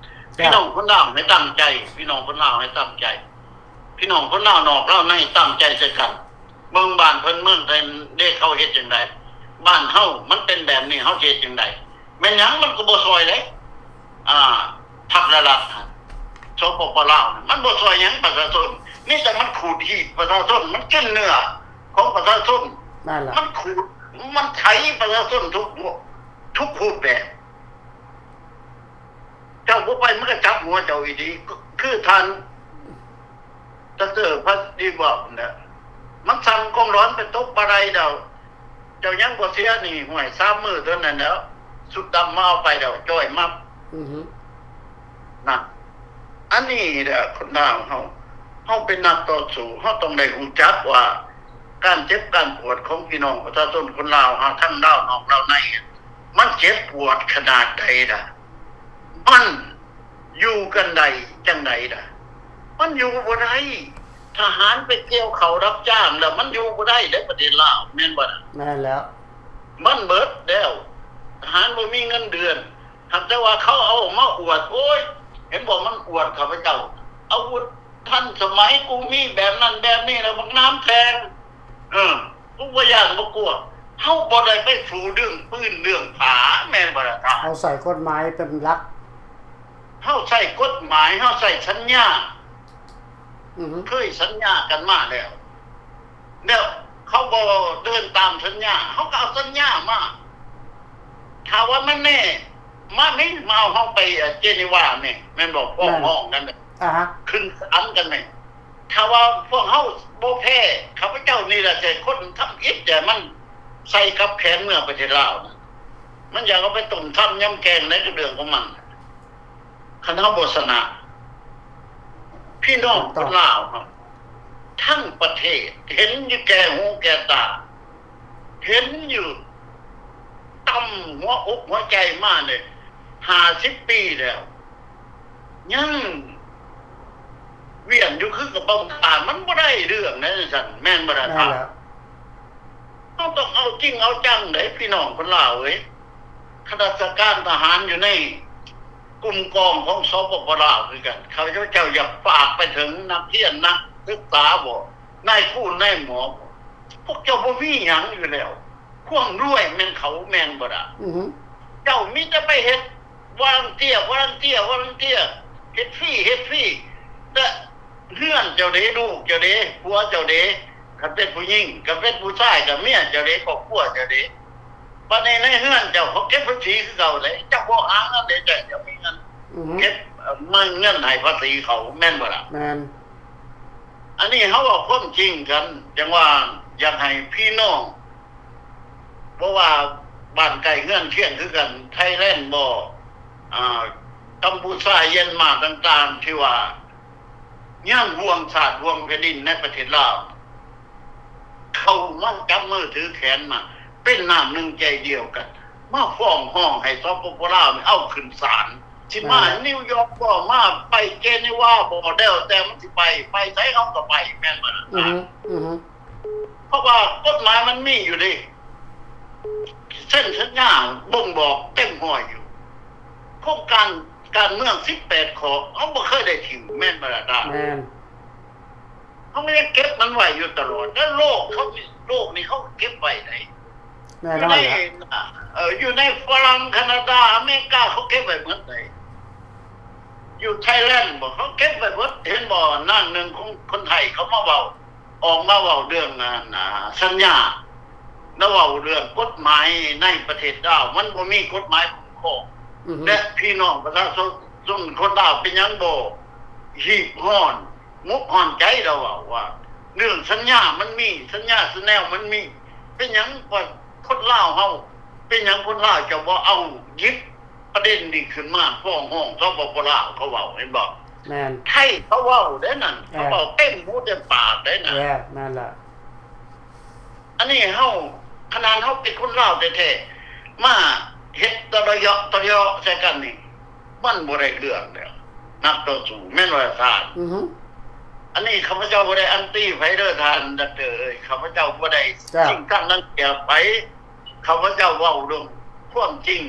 ເຈົ້າ. ພີ່ນ້ອງຄົນລາວໃຫ້ຕັ້ງໃຈ, ພີ່ນ້ອງຄົນລາວໃຫ້ຕັ້ງໃຈ, ພີ່ນ້ອງຄົນລາວນອກລາວໃນຕັ້ງໃຈໃສ່ກັນ. ເບິ່ງບ້ານເພິ່ນເມືອງເພິ່ນເດ້ ເຂົາເຮັດຈັ່ງໃດ? ບ້ານເຮົາມັນເປັນແບບນີ້ ເຮົາຊິເຮັດຈັ່ງໃດ? ແມ່ນຫຍັງມັນກໍບໍ່ຊ່ອຍເດ້. ອາ, ພັກລະລັດ ສປປ ລາວ ມັນບໍ່ຊ່ອຍຫຍັງປະຊາຊົນ, ມີແຕ່ມັນຂູດຮີດປະຊາຊົນ, ມັນກິນເນື້ອຂອງປະຊາຊົນ, ນັ້ນລະ ມັນຂູດ, ມັນໄຖປະຊາຊົນທຸກ, ທຸກຮູບແບບ. ເຈົ້າບໍ່ໄປ ມັນກໍຈັບຫົວເຈົ້າອີ່ຫຼີ, ຄືທ່ານ ດອກເຕີ ພັດດີບອກຫັ້ນແຫຼະ, ມັນສັ່ງກອງຫຼອນໄປຕົກປາໄດແລ້ວ, ເຈົ້າຍັງບໍ່ເສຍໜີ້ ຫ້ວຍ ສາມມື້ເທົ່ານັ້ນແຫຼ້ວ, ຊຸດດຳມາເອົາໄປແລ້ວ ຈ້ອຍມັບ ອືຮຶ ນະ ອັນນີ້ແຫຼະຄົນລາວເຮົາ ເຮົາເປັນນັກຕໍ່ສູ້ ເຮົາຕ້ອງໄດ້ຮູ້ຈັກວ່າ ການເຈັບການປວດຂອງພີ່ນ້ອງປະຊາຊົນຄົນລາວເຮົາ ທັງລາວນອກລາວໃນ ມັນເຈັບປວດຂະໜາດໃດລະ ມັນຢູ່ກັນໄດ້ຈັ່ງໃດລະ ມັນຢູ່ບໍ່ໄດ້ ທະຫານໄປກ່ຽວເຂົ້າຮັບຈ້າງແລ້ວ ມັນຢູ່ບໍ່ໄດ້ເດ້ປະເທດລາວ ແມ່ນບໍ່ລະ? ແມ່ນແລ້ວ ມັນເບິດແລ້ວ ທະຫານບໍ່ມີເງິນເດືອນ ຫາກແຕ່ວ່າເຂົາເອົາມາອວດ ໂອ້ຍ ເຫັນບໍ່ ມັນອວດຂ້າພະເຈົ້າ ອາວຸດທັນສະໄໝ ກູມີແບບນັ້ນແບບນີ້ ແລ້ວບັກໜາມແທງ ເອີ ກູບໍ່ຢ້ານບໍ່ກົວ ເຮົາບໍ່ໄດ້ໄປສູ້ເລື່ອງປືນເລື່ອງຜາ ແມ່ນບໍ່ລະທ່ານ? ເຮົາໃຊ້ກົດໝາຍເປັນຫຼັກ ເຮົາໃຊ້ກົດໝາຍ ເຮົາໃຊ້ສັນຍາ ອືຮຶ ເຄີຍສັນຍາກັນມາແລ້ວ ແລ້ວເຂົາບໍ່ເດີນຕາມສັນຍາ ເຮົາກໍເອົາສັນຍາມາ ຖ້າວ່າມັນແນ່ ມາແມ່ ມາເອົາເຮົາໄປເຈນີວາແມ່ ແມ່ນບໍ່? ຟ້ອງຮ້ອງກັນ ອາຮະ ຂຶ້ນສານກັນແມ່ ຖ້າວ່າພວກເຮົາບໍ່ແພ້ ຂ້າພະເຈົ້ານີ້ລະຊິຄົນທຳອິດແຕ່ມັນໃສ່ກັບແຂນເມືອປະເທດລາວນະ ມັນຢາກເອົາໄປຕົ້ມຊຳຍຳແກງໃນເລື່ອງຂອງມັນ ຄັນເຮົາບໍ່ຊະນະ ພີ່ນ້ອງຄົນລາວເຮົາທັງປະເທດ ເຫັນຢູ່ແກ່ຫູແກ່ຕາ ເຫັນຢູ່ ຕ່ຳຫົວອົກຫົວໃຈມານີ້ຫ້າສິບປີແລ້ວ ຍັງວຽນຢູ່ຄືກະເປົາຖ່ານ ມັນບໍ່ໄດ້ເລື່ອງໃດຊັ້ນ ແມ່ນບໍ່ລະທ່ານ? ເຮົາຕ້ອງເອົາຈິງເອົາຈັງເດ້ພີ່ນ້ອງຄົນລາວເອີຍ ຂ້າລາຊະການທະຫານຢູ່ໃນກຸ່ມກອງຂອງ ສປປ ລາວ ຄືກັນ ຂ້າພະເຈົ້າຢາກຝາກໄປເຖິງນັກຮຽນນັກສຶກສາບໍ ນາຍຄູນາຍໝໍບໍ ພວກເຈົ້າບໍ່ມີຫຍັງຢູ່ແລ້ວ ຄວາມລວຍແມ່ນເຂົາ ແມ່ນບໍ່ລະ? ອືຮຶ ເຈົ້າມີແຕ່ໄປເຮັດ ວອລັນເຕຍ ວອລັນເຕຍ ວອລັນເຕຍ ເຮັດຟຣີ ເຮັດຟຣີ ແຕ່ເຮືອນເຈົ້າເດ ລູກເຈົ້າເດ ຜົວເຈົ້າເດ ຄັນເປັນຜູ້ຍິງ ຄັນເປັນຜູ້ຊາຍກໍເມຍເຈົ້າເດ ຄອບຄົວເຈົ້າເດ ບາດນີ້ໃນເຮືອນເຈົ້າເຂົາເກັບພາສີຄືເກົ່າເດ ເຈົ້າບໍ່ຫາເງິນເດ ເຈົ້າມີເງິນ ອືຮຶ ເກັບ ເອົາເງິນໃຫ້ພາສີເຂົາ ແມ່ນບໍ່ລະ? ແມ່ນ ອັນນີ້ເຮົາເວົ້າຄວາມຈິງກັນ ຈັ່ງວ່າຢາກໃຫ້ພີ່ນ້ອງ ບໍ່ວ່າບ້ານໃກ້ເຮືອນຄຽງຄືກັນ ໄທແລນບໍ ອາ ກຳປູຊາ ຢຽນມາຕ່າງໆ ທີ່ວ່າຍັງຫ່ວງຊາດຫ່ວງແຜ່ນດິນໃນປະເທດລາວ ເຂົ້າມາຈັບມືຖືແຂນມາ ເປັນນ້ຳໜຶ່ງໃຈດຽວກັນ ມາຟ້ອງຮ້ອງໃຫ້ ສປປ ລາວ ນີ້ເອົາຂຶ້ນສານ ຊິມານິວຢອກບໍ ມາໄປເຈນີວາບໍ ແລ້ວແຕ່ມັນຊິໄປ ໄປໃສເຮົາກໍໄປ ແມ່ນບໍ່ລະ? ອືຮຶ ອືຮຶ ເພາະວ່າກົດໝາຍມັນມີຢູ່ເດ້ ເຊັນສັນຍາບົ່ງບອກເຕັມຮ້ອຍຢູ່ ໂຄງການການເມືອງສິບແປດຂໍ້ ເຮົາບໍ່ເຄີຍໄດ້ຖິ້ມ ແມ່ນບໍ່ລະທ່ານ? ແມ່ນ ເຮົາຍັງເກັບມັນໄວ້ຢູ່ຕະຫຼອດ ແລະໂລກເຂົາ ໂລກນີ້ເຂົາເກັບໄວ້ໃດ ແນ່ນອນແຫຼະ ຢູ່ໃນຝຣັ່ງ ຄານາດາ ອາເມລິກາ ເຂົາເກັບໄວ້ໝົດໃດ ຢູ່ໄທແລນບໍ ເຂົາເກັບໄວ້ໝົດ ເຫັນບໍ່ ນາງໜຶ່ງຂອງຄົນໄທ ເຂົາມາເວົ້າ ອອກມາເວົ້າເລື່ອງອັນ ອາ ສັນຍາ ລາວເວົ້າເລື່ອງກົດໝາຍໃນປະເທດລາວ ມັນບໍ່ມີກົດໝາຍຄຸ້ມຄອງ ອືຮຶ ແລະ ພີ່ນ້ອງປະຊາຊົນຄົນລາວເປັນຫຍັງບໍ່ຮີບຮ້ອນ ໝົກຮ້ອນໃຈ ລາວເວົ້າວ່າ ເລື່ອງສັນຍາມັນມີ ສັນຍາຊະແນວມັນມີ ເປັນຫຍັງຄົນລາວເຮົາ ເປັນຫຍັງຄົນລາວເຈົ້າບໍ່ເອົາ ຫຍິບປະເດັນນີ້ຂຶ້ນມາຟ້ອງຮ້ອງ ສປປ ລາວ ເຂົາເວົ້າ ເຫັນບໍ່? ແມ່ນ ໄທເຂົາເວົ້າເດ້ນັ້ນ ເອີ ເຂົາເວົ້າເຕັມຫູເຕັມປາກເດ້ນັ້ນ ເອີ ແມ່ນລະ ອັນນີ້ເຮົາ ຂະໜາດເຮົາເປັນຄົນລາວແທ້ໆ ມາເຮັດຕະເລາະຕະເລາະໃສ່ກັນນີ້ ມັນບໍ່ໄດ້ເລື່ອງແລ້ວ ນັກຕໍ່ສູ້ ແມ່ນບໍ່ລະທ່ານ? ອືຮຶ ອັນນີ້ຂ້າພະເຈົ້າບໍ່ໄດ້ແອນຕີໃຜເດີທ່ານດັອກເຕີເອີຍ ຂ້າພະເຈົ້າບໍ່ໄດ້ຊິງຕັ້ງລັງກຽດໃຜ ຂ້າພະເຈົ້າເວົ້າເລື່ອງຄວາມຈິງ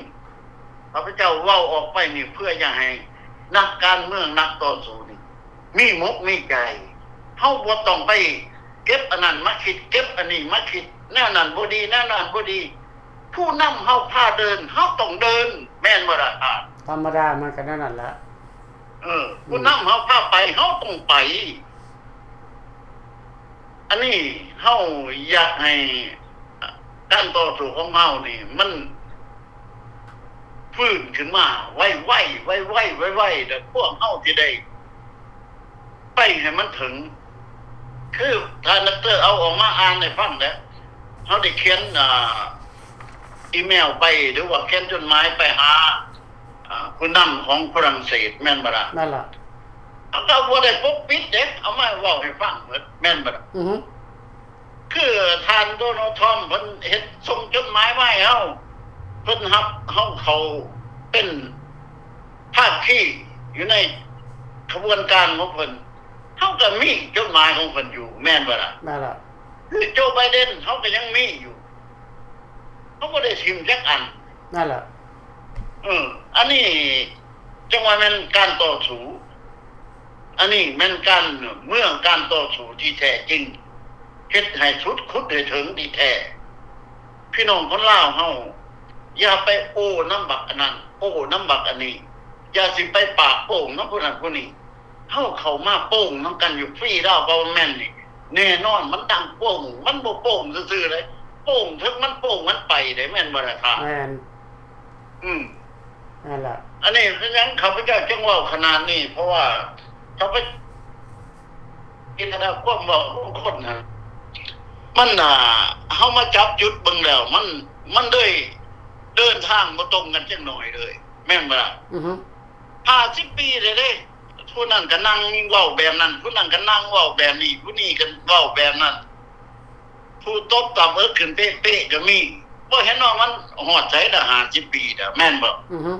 ຂ້າພະເຈົ້າເວົ້າອອກໄປນີ້ເພື່ອຢາກໃຫ້ນັກການເມືອງ ນັກຕໍ່ສູ້ນີ້ມີໝົກມີໃຈ ເຮົາບໍ່ຕ້ອງໄປເກັບອັນນັ້ນມາຄິດ ເກັບອັນນີ້ມາຄິດ ແນວນັ້ນບໍ່ດີ ແນວນັ້ນບໍ່ດີ ຜູ້ນຳເຮົາພາເດີນ ເຮົາຕ້ອງເດີນ ແມ່ນບໍ່ລະທ່ານ? ທຳມະດາມັນກໍແນວນັ້ນແຫຼະ ເອີ ຜູ້ນຳເຮົາພາໄປ ເຮົາຕ້ອງໄປ ອັນນີ້ເຮົາຢາກໃຫ້ການຕໍ່ສູ້ຂອງເຮົານີ້ມັນຟື້ນຂຶ້ນມາໄວໆ ໄວໆ ໄວໆ ແລ້ວພວກເຮົາຊິໄດ້ໄປໃຫ້ມັນເຖິງ ຄືທ່ານດັອກເຕີເອົາອອກມາອ່ານໃຫ້ຟັງແຫຼະ ເຮົາໄດ້ຂຽນ ອ່າ ອີເມວໄປ ຫຼືວ່າຂຽນຈົດໝາຍໄປຫາ ອາ ຜູ້ນຳຂອງຝຣັ່ງເສດ ແມ່ນບໍ່ລະ? ນັ້ນລະ ເຮົາກໍບໍ່ໄດ້ປົກປິດເດ້ ເອົາມາເວົ້າໃຫ້ຟັງໝົດ ແມ່ນບໍ່ລະ? ອືຮຶ ຄືທ່ານໂດນັລ ທຣອມ ເພິ່ນເຮັດ ສົ່ງຈົດໝາຍມາໃຫ້ເຮົາ ເພິ່ນຮັບເຮົາເຂົ້າເປັນພາຄີຢູ່ໃນຂະບວນການຂອງເພິ່ນ ເຮົາກໍມີຈົດໝາຍຂອງເພິ່ນຢູ່ ແມ່ນບໍ່ລະ? ນັ້ນລະ ຄືໂຈ ໄບເດັນ ເຮົາກໍຍັງມີຢູ່ ເຮົາບໍ່ໄດ້ຖິ້ມຈັກອັນ ນັ້ນລະ ເອີ ອັນນີ້ຈັ່ງວ່າແມ່ນການຕໍ່ສູ້ ອັນນີ້ແມ່ນການເມືອງ ການຕໍ່ສູ້ທີ່ແທ້ຈິງ ເຮັດໃຫ້ສຸດ ຂຸດໃຫ້ເຖິງທີ່ແທ້. ພີ່ນ້ອງຄົນລາວເຮົາ ຢ່າໄປໂອ້ນຳບັກອັນນັ້ນ ໂອ້ນຳບັກອັນນີ້ ຢ່າຊິໄປປາກໂປ້ງນຳຜູ້ນັ້ນຜູ້ນີ້. ເຮົາເຂົ້າມາໂປ້ງນຳກັນຢູ່ ຟຣີດາວ ກັອບເວີນເມັນນີ້ ແນ່ນອນມັນດັງໂປ້ງ ມັນບໍ່ໂປ້ງຊື່ໆເດ້ ໂປ້ງເຖິງມັນໂປ້ງມັນໄປເດ້ ແມ່ນບໍ່ລະທ່ານ? ແມ່ນ ອືມ ນັ້ນລະ ອັນນີ້ເປັນຫຍັງຂ້າພະເຈົ້າຈຶ່ງເວົ້າຂະໜາດນີ້ ເພາະວ່າຂ້າພະເຈົ້າ ກິນລະຄວາມເວົ້າຂອງຄົນນະ ມັນ ອ່າ ເຮົາມາຈັບຈຸດເບິ່ງແລ້ວ ມັນ ມັນເລີຍເດີນທາງບໍ່ຕົງກັນຈັກໜ້ອຍເລີຍ ແມ່ນບໍ່ລະ? ອືຮຶ ຫ້າສິບປີແລ້ວເດ້ ຜູ້ນັ້ນກໍນັ່ງເວົ້າແບບນັ້ນ ຜູ້ນັ້ນກໍນັ່ງເວົ້າແບບນີ້ ຜູ້ນີ້ກໍເວົ້າແບບນັ້ນ ຜູ້ຕົບຕາເອິກຂຶ້ນເປະໆກໍມີ ບໍ່ເຫັນວ່າມັນຮອດໃສລະ ຫ້າສິບປີແລ້ວ ແມ່ນບໍ່? ອືຮຶ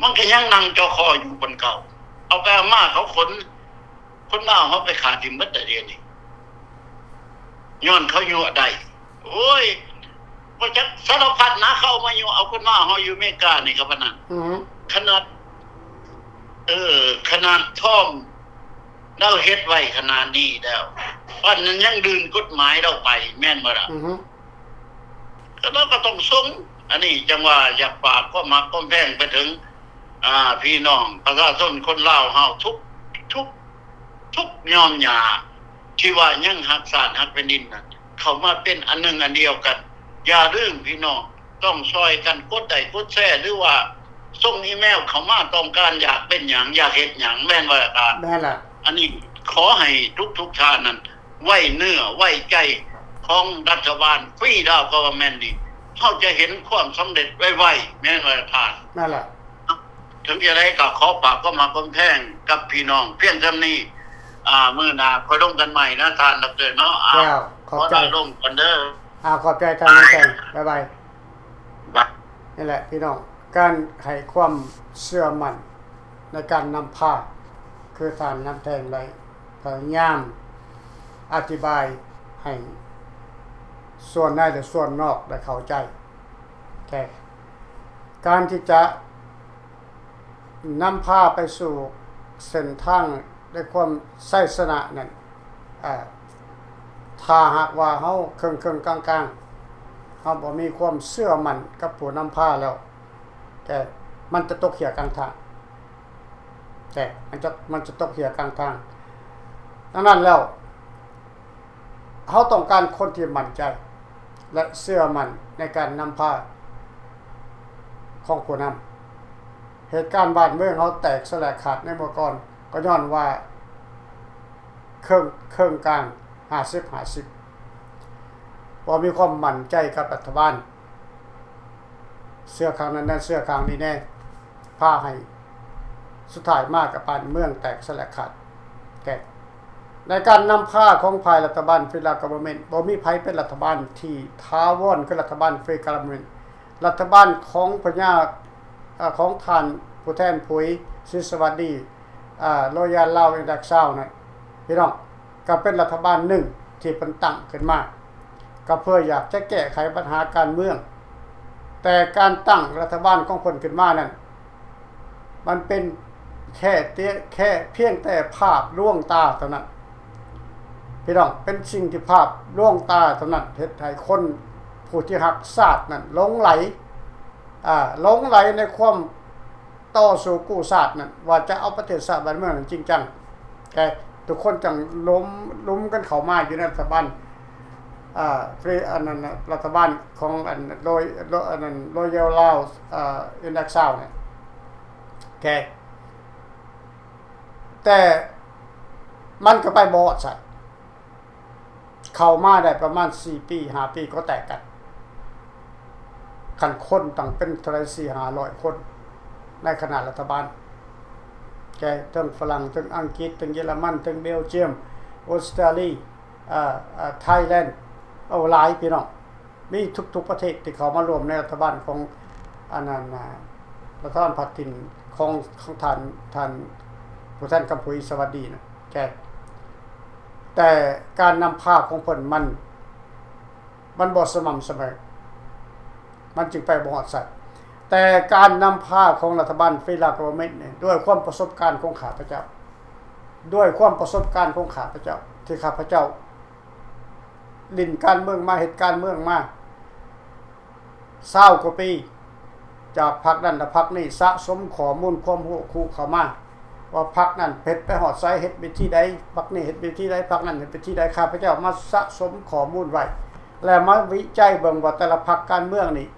ມັນກໍຍັງນັ່ງຈໍຄໍຢູ່ບ່ອນເກົ່າ ເອົາໄປເອົາມາເຂົາຂົນ ຄົນລາວເຮົາໄປຂ້າຖິ້ມເບິດແລ້ວດຽວນີ້ ຍ້ອນເຂົາຍົວະໄດ້ ໂອ້ຍ ບໍ່ຈັກສາລະພັດນະ ເຂົາເອົາມາຍົວະເອົາຄົນລາວເຮົາຢູ່ເມການີ້ກໍປານນັ້ນ ອືຮຶ ຂະໜາດ ເອີ ຂະໜາດທອມລາວເຮັດໄວ້ຂະໜາດນີ້ແລ້ວ ປານນັ້ນຍັງດື່ນກົດໝາຍລາວໄປ ແມ່ນບໍ່ລະ? ອືຮຶ ກໍລາວກໍຕ້ອງສົ່ງ ອັນນີ້ຈັ່ງວ່າຢາກຝາກຄວາມຮັກຄວາມແພງໄປເຖິງ ອ່າ ພີ່ນ້ອງປະຊາຊົນຄົນລາວເຮົາ ທຸກ ທຸກ ທຸກຫຍ່ອມຫຍ້າ ທີ່ວ່າຍັງຮັກຊາດຮັກແຜ່ນດິນນັ້ນ ເຂົ້າມາເປັນອັນໜຶ່ງອັນດຽວກັນ. ຢ່າລືມພີ່ນ້ອງ ຕ້ອງຊ່ອຍກັນກົດໄລ້ກົດແຊ ຫຼືວ່າສົ່ງອີເມວເຂົ້າມາ ຕ້ອງການຢາກເປັນຫຍັງ ຢາກເຮັດຫຍັງ ແມ່ນບໍ່ລະທ່ານ? ແມ່ນລະ ອັນນີ້ຂໍໃຫ້ທຸກໆທ່ານນັ້ນ ໄວ້ເນື້ອໄວ້ໃຈຂອງລັດຖະບານ ຟຣີດາວ ກັອບເວີນເມັນນີ້ ເຮົາຈະເຫັນຄວາມສຳເລັດໄວໆ ແມ່ນບໍ່ລະທ່ານ? ນັ້ນລະ ເຖິງຈັ່ງໃດກໍຂໍຝາກຄວາມຮັກຄວາມແພງກັບພີ່ນ້ອງພຽງສ່ຳນີ້ ອາ ມື້ໜ້າຄ່ອຍລົມກັນໃໝ່ນະທ່ານດັອກເຕີເນາະ. ອາ ເຈົ້າ ຂອບໃຈ ຂໍລາລົງກ່ອນເດີ. ອາ ຂອບໃຈທ່ານນຳແພງ ບາຍບາຍ. ບາຍ. ນີ້ແຫຼະພີ່ນ້ອງ ການໃຫ້ຄວາມເຊື່ອໝັ້ນໃນການນຳພາ ຄືທ່ານນຳແພງໄດ້ພະຍາຍາມອະທິບາຍໃຫ້ສ່ວນໃນ ແລະ ສ່ວນນອກໄດ້ເຂົ້າໃຈ. ແຕ່ການທີ່ຈະນຳພາໄປສູ່ເສັ້ນທາງໃນຄວາມໄຊຊະນະນັ້ນ ອາ ຖ້າຫາກວ່າເຮົາເຄິ່ງໆກາງໆ ເຮົາບໍ່ມີຄວາມເຊື່ອໝັ້ນກັບຜູ້ນຳພາແລ້ວ ແຕ່ມັນຈະຕົກເຫື່ອກາງທາງ ແຕ່ມັນຈະ ມັນຈະຕົກເຫື່ອກາງທາງ. ດັ່ງນັ້ນແລ້ວ ເຮົາຕ້ອງການຄົນທີ່ໝັ້ນໃຈ ແລະ ເຊື່ອໝັ້ນໃນການນຳພາຂອງຜູ້ນຳ. ເຫດການບ້ານເມືອງເຮົາແຕກສະແຫຼກຂາດໃນເມື່ອກ່ອນ ກໍຍ້ອນວ່າເຄິ່ງ ເຄິ່ງກາງ ຫ້າສິບ ຫ້າສິບ ບໍ່ມີຄວາມໝັ້ນໃຈກັບລັດຖະບານ. ເຊື່ອຂ້າງນັ້ນແດ່ ເຊື່ອຂ້າງນີ້ແດ່ ພາໃຫ້ສຸດທ້າຍມາກໍບ້ານເມືອງແຕກສະແຫຼກຂາດ. ແຕ່ໃນການນຳພາຂອງຝ່າຍລັດຖະບານ Federal Government ບໍ່ມີໃຜເປັນລັດຖະບານທີ່ຖາວອນຄືລັດຖະບານ Federal Government. ລັດຖະບານຂອງພະຍາ ເອີ ຂອງທ່ານຜູ້ແທນ ຜຸຍ ສີສະຫວັດດີ ອາ Royal Lao Index ຊາວນັ້ນ ພີ່ນ້ອງ ກໍເປັນລັດຖະບານໜຶ່ງທີ່ເພິ່ນຕັ້ງຂຶ້ນມາ ກໍເພື່ອຢາກຈະແກ້ໄຂບັນຫາການເມືອງ. ແຕ່ການຕັ້ງລັດຖະບານຂອງເພິ່ນຂຶ້ນມານັ້ນ ມັນເປັນແຄ່ ແຄ່ພຽງແຕ່ພາບລວງຕາເທົ່ານັ້ນ ພີ່ນ້ອງ ເປັນສິ່ງທີ່ພາບລວງຕາເທົ່ານັ້ນ ເຮັດໃຫ້ຄົນຜູ້ທີ່ຮັກຊາດນັ້ນຫຼົງໄຫຼ ອາ ຫຼົງໄຫຼໃນຄວາມ ຕໍ່ສູ້ກູ້ຊາດນັ້ນ ວ່າຈະເອົາປະເທດຊາດບ້ານເມືອງນັ້ນຈິງຈັງ ແຕ່ທຸກຄົນຈັ່ງລົມ ລຸມກັນເຂົ້າມາຢູ່ໃນລັດຖະບານ ອ່າ ຟຣີ ອັນນັ້ນນະ ລັດຖະບານຂອງອັນໂລຍ ໂລ ອັນນັ້ນ Royal Lao ເອີ Index ຊາວນີ້ ແຕ່ ແຕ່ມັນກໍໄປບໍ່ຮອດໃສ. ເຂົ້າມາໄດ້ປະມານສີ່ປີ ຫ້າປີກໍແຕກກັນ. ຄັນຄົນຕັ້ງເປັນເທົ່າໃດ ສີ່ຫ້າຮ້ອຍຄົນ ໃນຄະນະລັດຖະບານ ແກ່ເທິງຝຣັ່ງ ເທິງອັງກິດ ເທິງເຢຍລະມັນ ເທິງເບວຈຽມ ອົດສະຕຣາລີ ເອີ ເອີ ໄທແລນ ໂອ້ ຫຼາຍພີ່ນ້ອງ ມີທຸກໆປະເທດທີ່ເຂົ້າມາຮ່ວມໃນລັດຖະບານຂອງ ອັນນັ້ນນະ ລັດຖະບານພັດຖິ່ນຂອງ ຂອງທ່ານ ທ່ານຜູ້ແທນຄຳຜຸຍ ສະຫວັດດີນະ ແກ່ ແຕ່ການນຳພາຂອງເພິ່ນມັນ ມັນບໍ່ສະໝ່ຳສະເໝີ ມັນຈຶ່ງໄປບໍ່ຮອດໃສ. ແຕ່ການນຳພາຂອງລັດຖະບານ Federal Government ນີ້ ດ້ວຍຄວາມປະສົບການຂອງຂ້າພະເຈົ້າ ດ້ວຍຄວາມປະສົບການຂອງຂ້າພະເຈົ້າ ທີ່ຂ້າພະເຈົ້າຫຼິ້ນການເມືອງມາ ເຮັດການເມືອງມາ ຊາວກວ່າປີ ຈາກພັກນັ້ນແລະພັກນີ້ ສະສົມຂໍ້ມູນຄວາມຮູ້ຄູເຂົ້າມາ ວ່າພັກນັ້ນເຮັດໄປຮອດໃສ ເຮັດວິທີໃດ ພັກນີ້ເຮັດວິທີໃດ ພັກນັ້ນເຮັດວິທີໃດ ຂ້າພະເຈົ້າມາສະສົມຂໍ້ມູນໄວ້ ແລະມາວິໄຈເບິ່ງວ່າແຕ່ລະພັກການເມືອງນີ້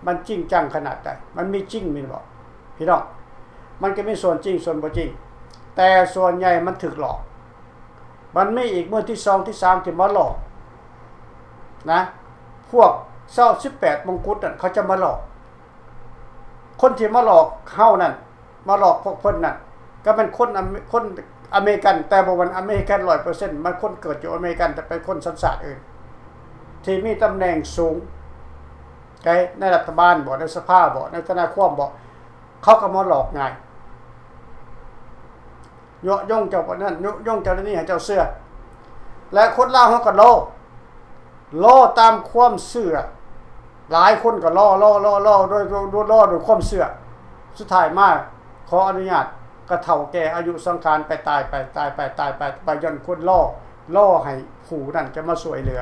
ມັນຈິງຈັງຂະໜາດໃດ ມັນມີຈິງແມ່ນບໍ່ພີ່ນ້ອງ? ມັນກໍມີສ່ວນຈິງ ສ່ວນບໍ່ຈິງ ແຕ່ສ່ວນໃຫຍ່ມັນຖືກຫຼອກ. ມັນມີອີກມື້ທີສອງທີສາມທີ່ມາຫຼອກນະ ພວກຊາວສິບແປດມົງກຸດນັ້ນ ເຂົາຈະມາຫຼອກ ຄົນທີ່ມາຫຼອກເຮົານັ້ນ ມາຫຼອກພວກເພິ່ນນັ້ນ ກໍແມ່ນຄົນອາເມ ຄົນອາເມລິກັນ ແຕ່ບໍ່ແມ່ນອາເມລິກັນຮ້ອຍເປີເຊັນ ມັນຄົນເກີດຢູ່ອາເມລິກັນ ແຕ່ເປັນຄົນສັນຊາດອື່ນ ທີ່ມີຕຳແໜ່ງສູງໃນ ໃນລັດຖະບານບໍ ໃນສະພາບໍ ໃນທະນາຄວາມບໍ ເຂົາກໍມາຫຼອກງ່າຍ ຍົວະຍົງເຈົ້າປານນັ້ນ ຍຸຍົງເຈົ້າແນວນີ້ໃຫ້ເຈົ້າເຊື່ອ ແລະ ຄົນລາວເຮົາກໍລໍ ລໍຕາມຄວາມເຊື່ອ ຫຼາຍຄົນກໍລໍ ລໍ ລໍ ລໍໂດຍ ໂດຍ ລໍໂດຍຄວາມເຊື່ອ ສຸດທ້າຍມາ ຂໍອະນຸຍາດ ກະເຖົ້າແກ່ອາຍຸສັງຂານໄປ ຕາຍໄປ ຕາຍໄປ ຕາຍໄປ ໄປຍ້ອນຄົນລໍ ລໍໃຫ້ຜູ້ນັ້ນຈະມາຊ່ວຍເຫຼືອ.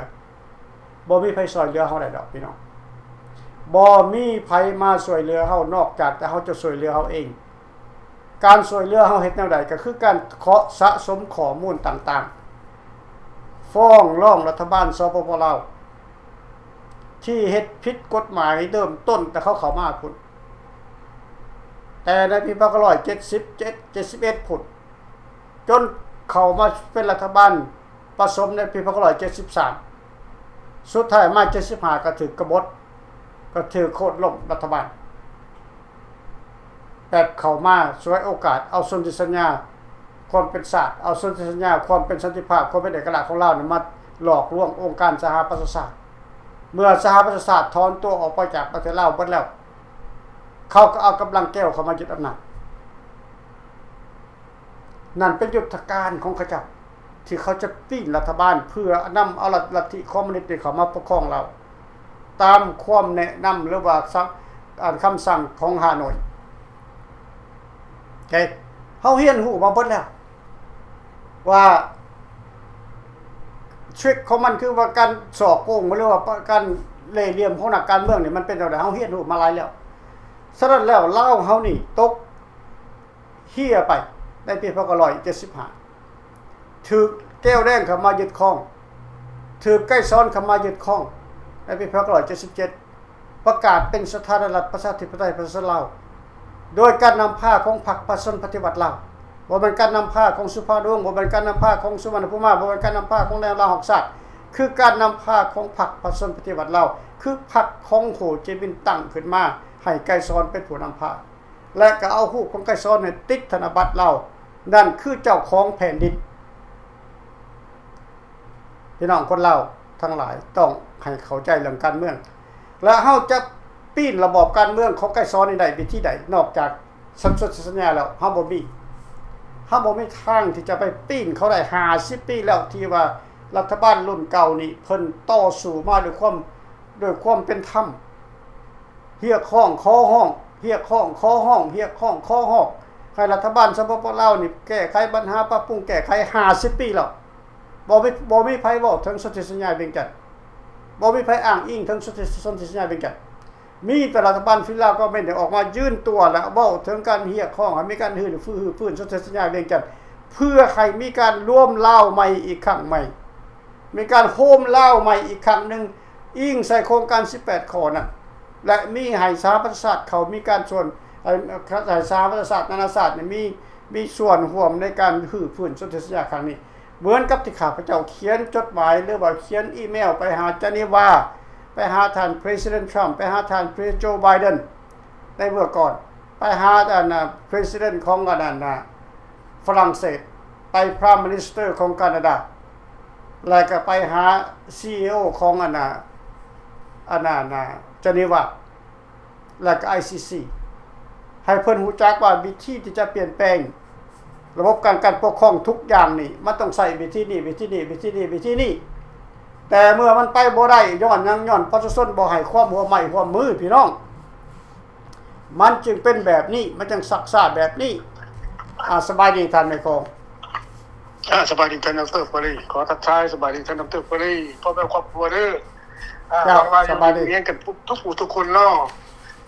ບໍ່ມີໃຜຊ່ວຍເຫຼືອເຮົາໄດ້ດອກພີ່ນ້ອງ ບໍ່ມີໃຜມາຊ່ວຍເຫຼືອເຮົາ ນອກຈາກແຕ່ເຮົາຈະຊ່ວຍເຫຼືອເຮົາເອງ. ການຊ່ວຍເຫຼືອເຮົາເຮັດແນວໃດ? ກໍຄືການເຄາະສະສົມຂໍ້ມູນຕ່າງໆ ຟ້ອງຮ້ອງລັດຖະບານ ສປປ ລາວ ທີ່ເຮັດຜິດກົດໝາຍເລີ່ມຕົ້ນແຕ່ເຂົາເຂົ້າມາພຸ້ນ ແຕ່ໃນປີພັນເກົ້າຮ້ອຍເຈັດສິບເຈັດ ເຈັດສິບເອັດພຸ້ນ ຈົນເຂົ້າມາເປັນລັດຖະບານ ປະສົມໃນປີພັນເກົ້າຮ້ອຍເຈັດສິບສາມ ສຸດທ້າຍມາເຈັດສິບຫ້າກໍຖືກກະບົດ ກໍຖືກໂຄ່ນລົ້ມລັດຖະບານ ແບບເຂົ້າມາສວຍໂອກາດ ເອົາສົນທິສັນຍາຄວາມເປັນຊາດ ເອົາສົນທິສັນຍາຄວາມເປັນສັນຕິພາບ ຄວາມເປັນເອກະລາດຂອງລາວນີ້ມາຫຼອກລວງອົງການສະຫະປະຊາຊາດ. ເມື່ອສະຫະປະຊາຊາດຖອນຕົວອອກໄປຈາກປະເທດລາວເບິດແລ້ວ ເຂົາກໍເອົາກຳລັງແກວເຂົ້າມາຍຶດອຳນາດ. ນັ້ນເປັນຍຸດທະການຂອງເຂົາເຈົ້າ ທີ່ເຂົາຈະປີ້ນລັດຖະບານ ເພື່ອນຳເອົາລັດ ລັດທິຄອມມູນິດນີ້ເຂົ້າມາປົກຄອງລາວ ຕາມຄວາມແນະນຳ ຫຼືວ່າສະ ອັນ ຄຳສັ່ງຂອງຮ່າໂນ້ຍ. ໂອເຄ ເຮົາຮຽນຮູ້ມາເບິດແລ້ວວ່າ ທຣິກຂອງມັນ ຄືວ່າການສໍ້ໂກງ ຫຼືວ່າການເລ່ຫຼ່ຽມຂອງນັກການເມືອງນີ້ ມັນເປັນແນວໃດ ເຮົາຮຽນຮູ້ມາຫຼາຍແລ້ວ. ສະນັ້ນແລ້ວ ລາວເຮົານີ້ຕົກ ເຮຍໄປໃນປີພັນເກົ້າຮ້ອຍເຈັດສິບຫ້າ ຖືກແກ້ວແດງເຂົ້າມາຍຶດຄອງ ຖືກໄກສອນເຂົ້າມາຍຶດຄອງໃນປີພັນເກົ້າຮ້ອຍເຈັດສິບເຈັດ ປະກາດເປັນສາທາລະນະລັດປະຊາທິປະໄຕປະຊາຊົນລາວ ໂດຍການນຳພາຂອງພັກປະຊາຊົນປະຕິວັດລາວ ບໍ່ແມ່ນການນຳພາຂອງສຸພານຸວົງ ບໍ່ແມ່ນການນຳພາຂອງສຸວັນນະພູມາ ບໍ່ແມ່ນການນຳພາຂອງແນວລາວຮອກຊາດ ຄືການນຳພາຂອງພັກປະຊາຊົນປະຕິວັດລາວ ຄືພັກຂອງໂຮຈິມິນຕັ້ງຂຶ້ນມາ ໃຫ້ໄກສອນເປັນຜູ້ນຳພາ ແລະ ກໍເອົາຮູບຂອງໄກສອນໃຫ້ຕິດທະນະບັດລາວ ນັ້ນຄືເຈົ້າຂອງແຜ່ນດິນ. ພີ່ນ້ອງຄົນລາວທັງຫຼາຍຕ້ອງໃຫ້ເຂົ້າໃຈເລື່ອງການເມືອງ ແລະ ເຮົາຈະປີ້ນລະບອບການເມືອງຂອງໄກສອນນີ້ໄດ້ວິທີໃດ? ນອກຈາກສັນສົນທິສັນຍາແລ້ວ ເຮົາບໍ່ມີ ເຮົາບໍ່ມີທາງທີ່ຈະໄປປີ້ນເຂົາໄດ້. ຫ້າສິບປີແລ້ວທີ່ວ່າລັດຖະບານລຸ້ນເກົ່ານີ້ ເພິ່ນຕໍ່ສູ້ມາດ້ວຍຄວາມ ດ້ວຍຄວາມເປັນທຳ ຮຽກຮ້ອງຂໍຮ້ອງ ຮຽກຮ້ອງຂໍຮ້ອງ ຮຽກຮ້ອງຂໍຮ້ອງ ໃຫ້ລັດຖະບານ ສປປ ລາວນີ້ແກ້ໄຂບັນຫາ ປັບປຸງແກ້ໄຂ ຫ້າສິບປີແລ້ວ ບໍ່ມີ ບໍ່ມີໃຜເວົ້າເຖິງສົນທິສັນຍາວຽງຈັນ ບໍ່ມີໃຜອ້າງອີງເຖິງສົນທິ ສົນທິສັນຍາວຽງຈັນ ມີແຕ່ລັດຖະບານຟີລາວກໍແມ່ນໄດ້ອອກມາຢືນຕົວ ແລະ ເວົ້າເຖິງການຮຽກຮ້ອງໃຫ້ມີການຮື້ຟື້ນ ຮື້ຟື້ນສົນທິສັນຍາວຽງຈັນ ເພື່ອໃຫ້ມີການລວມລາວໃໝ່ອີກຄັ້ງໃໝ່ ມີການໂຮມລາວໃໝ່ອີກຄັ້ງໜຶ່ງ ອີງໃສ່ໂຄງການສິບແປດຂໍ້ນັ້ນ ແລະ ມີໃຫ້ສະຫະປະຊາຊາດເຂົ້າມີການສ່ວນ ໃຫ້ ໃຫ້ສະຫະປະຊາຊາດ ນານາຊາດນີ້ມີ ມີສ່ວນຮ່ວມໃນການຮື້ຟື້ນສົນທິສັນຍາຄັ້ງນີ້ ເໝືອນກັບທີ່ຂ້າພະເຈົ້າຂຽນຈົດໝາຍ ຫຼືວ່າຂຽນອີເມວໄປຫາເຈນີວາ ไปหาท่าน President Trump ไปหาท่าน Pre- Joe Biden ในเมื่อก่อน ไปหาอันน่ะ President ของอันนั้นน่ะฝรั่งเศส ไป Prime Minister ของแคนาดา แล้วก็ไปหา CEO ของอันน่ะ อันนั้นน่ะ Geneva แล้วก็ ไอซีซี ให้เพิ่นรู้จักว่าวิธีที่จะเปลี่ยนแปลงระบบการ การปกครองทุกอย่างนี่ มันต้องใช้วิธีนี้ วิธีนี้ วิธีนี้ วิธีนี้ แต่เมื่อมันไปบ่ได้ ย้อนหยัง ย้อนประชาชนบ่ให้ความร่วมไม้ร่วมมือ พี่น้อง มันจึงเป็นแบบนี้ มันจึงซักซ่าแบบนี้ อ่า สบายดีท่านนายกอง อ่า สบายดีท่านดอกเตอร์ปรี ขอทักทายสบายดีท่านดอกเตอร์ปรี พ่อแม่ครอบครัวเด้อ อ่า เจ้า หวังว่า สบายดี อยู่ดีมีแฮงกันทุกผู้ทุกคนเนาะ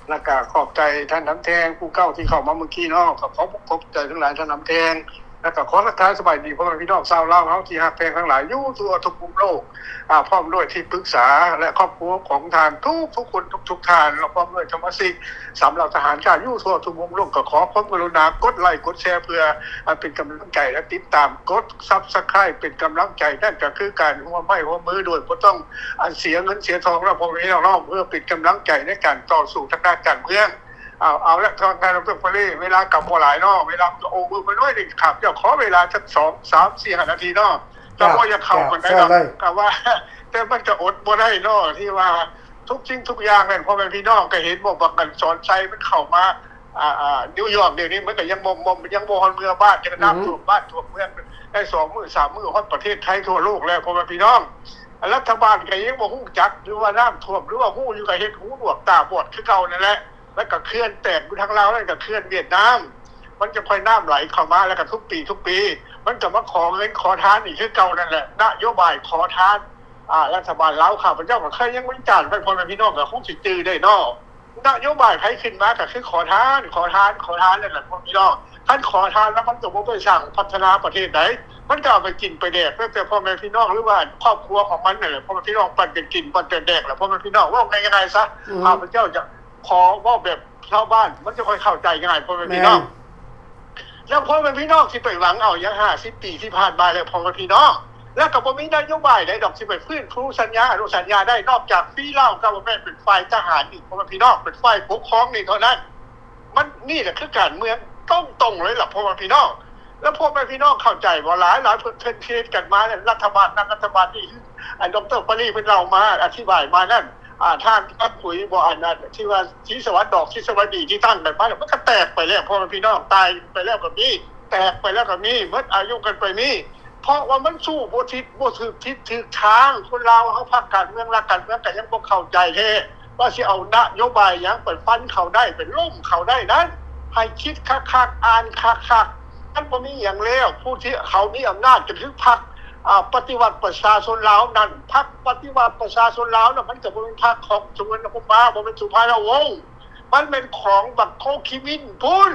แล้วก็ขอบใจท่านน้ำแทงผู้เก่าที่เข้ามาเมื่อกี้เนาะ ก็ขอขอบใจทั้งหลายท่านน้ำแทง แล้วก็ขอทักทายสบายดีพ่อแม่พี่น้องชาวลาวเฮาที่ฮักแพงทั้งหลายอยู่ทั่วทุกมุมโลก อ่า พร้อมด้วยที่ปรึกษาและครอบครัวของท่านทุกๆคนทุกๆท่าน และพร้อมด้วยสมาชิกสำเหล่าทหารชาติอยู่ทั่วทุกมุมโลก ก็ขอความกรุณากดไลก์กดแชร์เพื่อ อ่า เป็นกำลังใจและติดตามกด Subscribe เป็นกำลังใจ นั่นก็คือการร่วมไม้ร่วมมือโดยบ่ต้อง อันเสียเงินเสียทองเนาะ พ่อแม่พี่น้องเนาะ เพื่อเป็นกำลังใจในการต่อสู้ทางด้านการเมือง เอา เอาละ ทางการเมืองพอดี เวลาก็บ่หลายเนาะ เวลามันก็โอเวอร์ไปหน่อยหนึ่ง ข้าพเจ้าขอเวลาสักสอง สาม สี่ ห้า นาทีเนาะ ก็บ่อยากเข้าปานใดดอก เชิญเลย ก็ว่า แต่มันก็อดบ่ได้เนาะ ที่ว่าทุกสิ่งทุกอย่างนั่น พ่อแม่พี่น้องก็เห็นบ่ บักอันสอนชัยมันเข้ามา อ่า อ่า นิวยอร์กเดี๋ยวนี้มันก็ยังบ่ บ่ ยังบ่ฮอดเมือบ้าน ยังน้ำท่วมบ้านท่วมเมืองได้สองมื้อสามมื้อ ฮอดประเทศไทยทั่วโลกแล้ว พ่อแม่พี่น้อง รัฐบาลก็ยังบ่ฮู้จัก หรือว่าน้ำท่วม หรือว่าฮู้อยู่ก็เฮ็ดหูหนวกตาบอดคือเก่านั่นแหละ แล้วก็เขื่อนแตกอยู่ทางลาวนั่นก็เขื่อนเวียดนาม มันจะค่อยน้ำไหลเข้ามา แล้วก็ทุกปีทุกปี มันก็มาขอเงินขอทานอีกคือเก่านั่นแหละ นโยบายขอทาน อ่า รัฐบาลลาว ข้าพเจ้าก็เคยยังวิจารณ์ไป พ่อแม่พี่น้องก็คงสิจื่อได้เนาะ นโยบายไผขึ้นมาก็คือขอทาน ขอทาน ขอทานนั่นแหละ พ่อแม่พี่น้อง คันขอทานแล้วมันก็บ่ไปสร้างพัฒนาประเทศใด มันก็เอาไปกินไปแดก แล้วแต่พ่อแม่พี่น้อง หรือว่าครอบครัวของมันนั่นแหละ พ่อแม่พี่น้อง ปันกันกิน ปันกันแดกแหละ พ่อแม่พี่น้อง เว้าง่ายๆซะ ข้าพเจ้าจะขอเว้าแบบชาวบ้าน มันจะค่อยเข้าใจง่าย พ่อแม่พี่น้อง แล้วพ่อแม่พี่น้องสิไปหวังเอาหยัง ห้าสิบปีที่ผ่านมาแล้ว พ่อแม่พี่น้อง แล้วก็บ่มีนโยบายใดดอกสิไปฟื้นฟูสัญญาอนุสัญญาได้ นอกจากฟรีลาว government เป็นฝ่ายทหารนี่ พ่อแม่พี่น้อง เป็นฝ่ายปกครองนี่เท่านั้น มัน นี่แหละคือการเมืองตรงๆเลยล่ะ พ่อแม่พี่น้อง แล้วพ่อแม่พี่น้องเข้าใจบ่ หลายๆ เพิ่นเทรนกันมาเนี่ย รัฐบาลนั้นรัฐบาลนี้ อันดอกเตอร์ปารีเพิ่นเล่ามา อธิบายมานั่น อ่า ท่านกับปุ๋ยบ่ อันนั้นที่ว่าศรีสวัสดิ์ดอก ศรีสวัสดีที่ตั้งกันมาเนี่ย มันก็แตกไปแล้ว พ่อแม่พี่น้อง ตายไปแล้วก็มี แตกไปแล้วก็มี หมดอายุกันไปมี เพราะว่ามันสู้บ่ทิศบ่ถืกทิศถืกทาง คนลาวเฮา พรรคการเมือง นักการเมืองก็ยังบ่เข้าใจแท้ ว่าสิเอานโยบายหยังไปฟันเขาได้ ไปล้มเขาได้นั้น ให้คิดคักๆ อ่านคักๆ มันบ่มีหยังแล้ว ผู้ที่เขามีอำนาจก็คือพรรค อ่า ปฏิวัติประชาชนลาวนั่น พรรคปฏิวัติประชาชนลาวน่ะ มันก็บ่แม่นพรรคของสุวรรณภูมิมา บ่แม่นสุภาละวงศ์ มันแม่นของบักโคคิมินพุ้น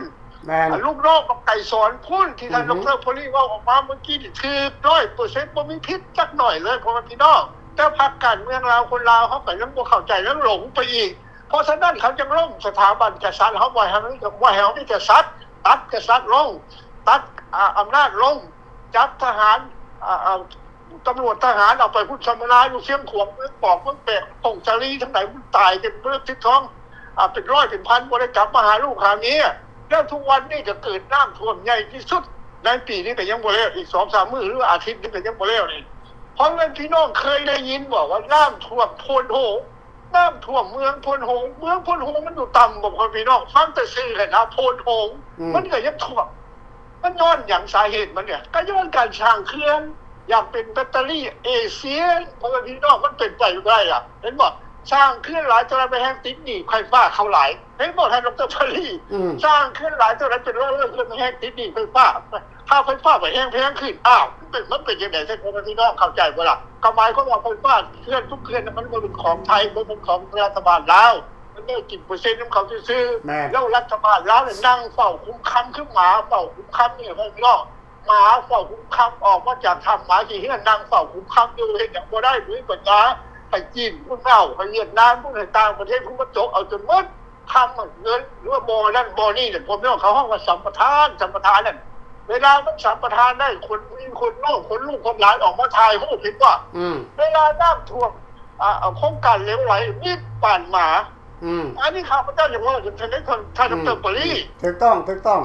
แม่น อ่า ลูกน้องบักไกรสอนพุ้น ที่ท่าน อือฮึ ดอกเตอร์พอลลี่เว้าออกมาเมื่อกี้นี่ ถืกร้อยเปอร์เซ็นต์ บ่มีผิดจักหน่อยเลย พ่อแม่พี่น้อง แต่พรรคการเมืองลาว คนลาวเฮาก็ยังบ่เข้าใจ ยังหลงไปอีก เพราะฉะนั้นเขาจึงล้มสถาบันกษัตริย์ เขาบ่ให้มัน บ่ให้เฮามีกษัตริย์ ตัดกษัตริย์ลง ตัด อ่า อำนาจลง จับทหาร อ่า อ่า ตำรวจทหารเอาไปพุ้น สัมมนาอยู่เชียงขวาง เมืองปอก เมืองแปก ผงสาลี ทั้งหลาย มันตายกันเบิด สิบสอง อ่า เป็นร้อยเป็นพัน บ่ได้กลับมาหาลูกหาเมีย แล้วทุกวันนี้ก็เกิดน้ำท่วมใหญ่ที่สุด ในปีนี้ก็ยังบ่แล้ว อีกสองสามมื้อ หรือว่าอาทิตย์นี้ก็ยังบ่แล้วนี่ พ่อแม่พี่น้องเคยได้ยินบ่ว่าน้ำท่วมโพนโฮง น้ำท่วมเมืองโพนโฮง เมืองโพนโฮงมันอยู่ต่ำบ่ พ่อแม่พี่น้อง ฟังแต่ชื่อแหละนะ โพนโฮง อืม มันก็ยังท่วม มันย้อนหยัง สาเหตุมันเนี่ย ก็ย้อนการสร้างเขื่อน อยากเป็นแบตเตอรี่เอเชีย พ่อแม่พี่น้อง มันเป็นไปบ่ได้อะ เห็นบ่ สร้างเขื่อนหลายเท่าใด ไปแฮ่งติดหนี้ไฟฟ้าเขาหลาย เห็นบ่ ท่านดอกเตอร์ปารี อืม สร้างเขื่อนหลายเท่าใด เป็นร้อยๆเขื่อน ไปแฮ่งติดหนี้ไฟฟ้า ค่าไฟฟ้าไปแฮ่งแพงขึ้น อ้าว มันเป็น มันเป็นจั่งใด๋ ท่านพ่อแม่พี่น้องเข้าใจบ่ล่ะ ก็หมายความว่าไฟฟ้าเขื่อนทุกเขื่อนน่ะ มันบ่เป็นของไทย บ่เป็นของรัฐบาลลาว มันได้กินเปอร์เซ็นต์นำเขาซื่อๆ แม่น แล้วรัฐบาลลาวเนี่ยนั่งเฝ้าคุมคำ คือหมาเฝ้าคุมคำนี่ พ่อแม่พี่น้อง หมาเฝ้าคุมคำออกมาจากถ้ำ หมาขี้เหื่อนนั่งเฝ้าคุมคำอยู่ เฮ็ดหยังบ่ได้ บ่มีปัญญา ให้จีนพุ้นเอา ให้เวียดนามพุ้น ให้ต่างประเทศพุ้นมาจกเอาจนหมด คำเงิน หรือว่าบ่อนั่นบ่อนี่เนี่ย พ่อแม่พี่น้อง เขาฮ้องว่าสัมปทาน สัมปทานนั่น เวลามันสัมปทานได้ คนพี่คนน้อง คนลูกคนหลานออกมาถ่ายรูป เห็นบ่ อืม เวลาน้ำท่วม ອ່າ ໂຄງການເລວໄຫຼ ມີປານໝາ. ອືມ ອັນນີ້ຂ້າພະເຈົ້າຢາກເວົ້າເຖິງທ່ານ ທ່ານ ອືມ ດອກເຕີ ປະລີ. ອືມ ຖືກຕ້ອງ ຖືກຕ້ອງ.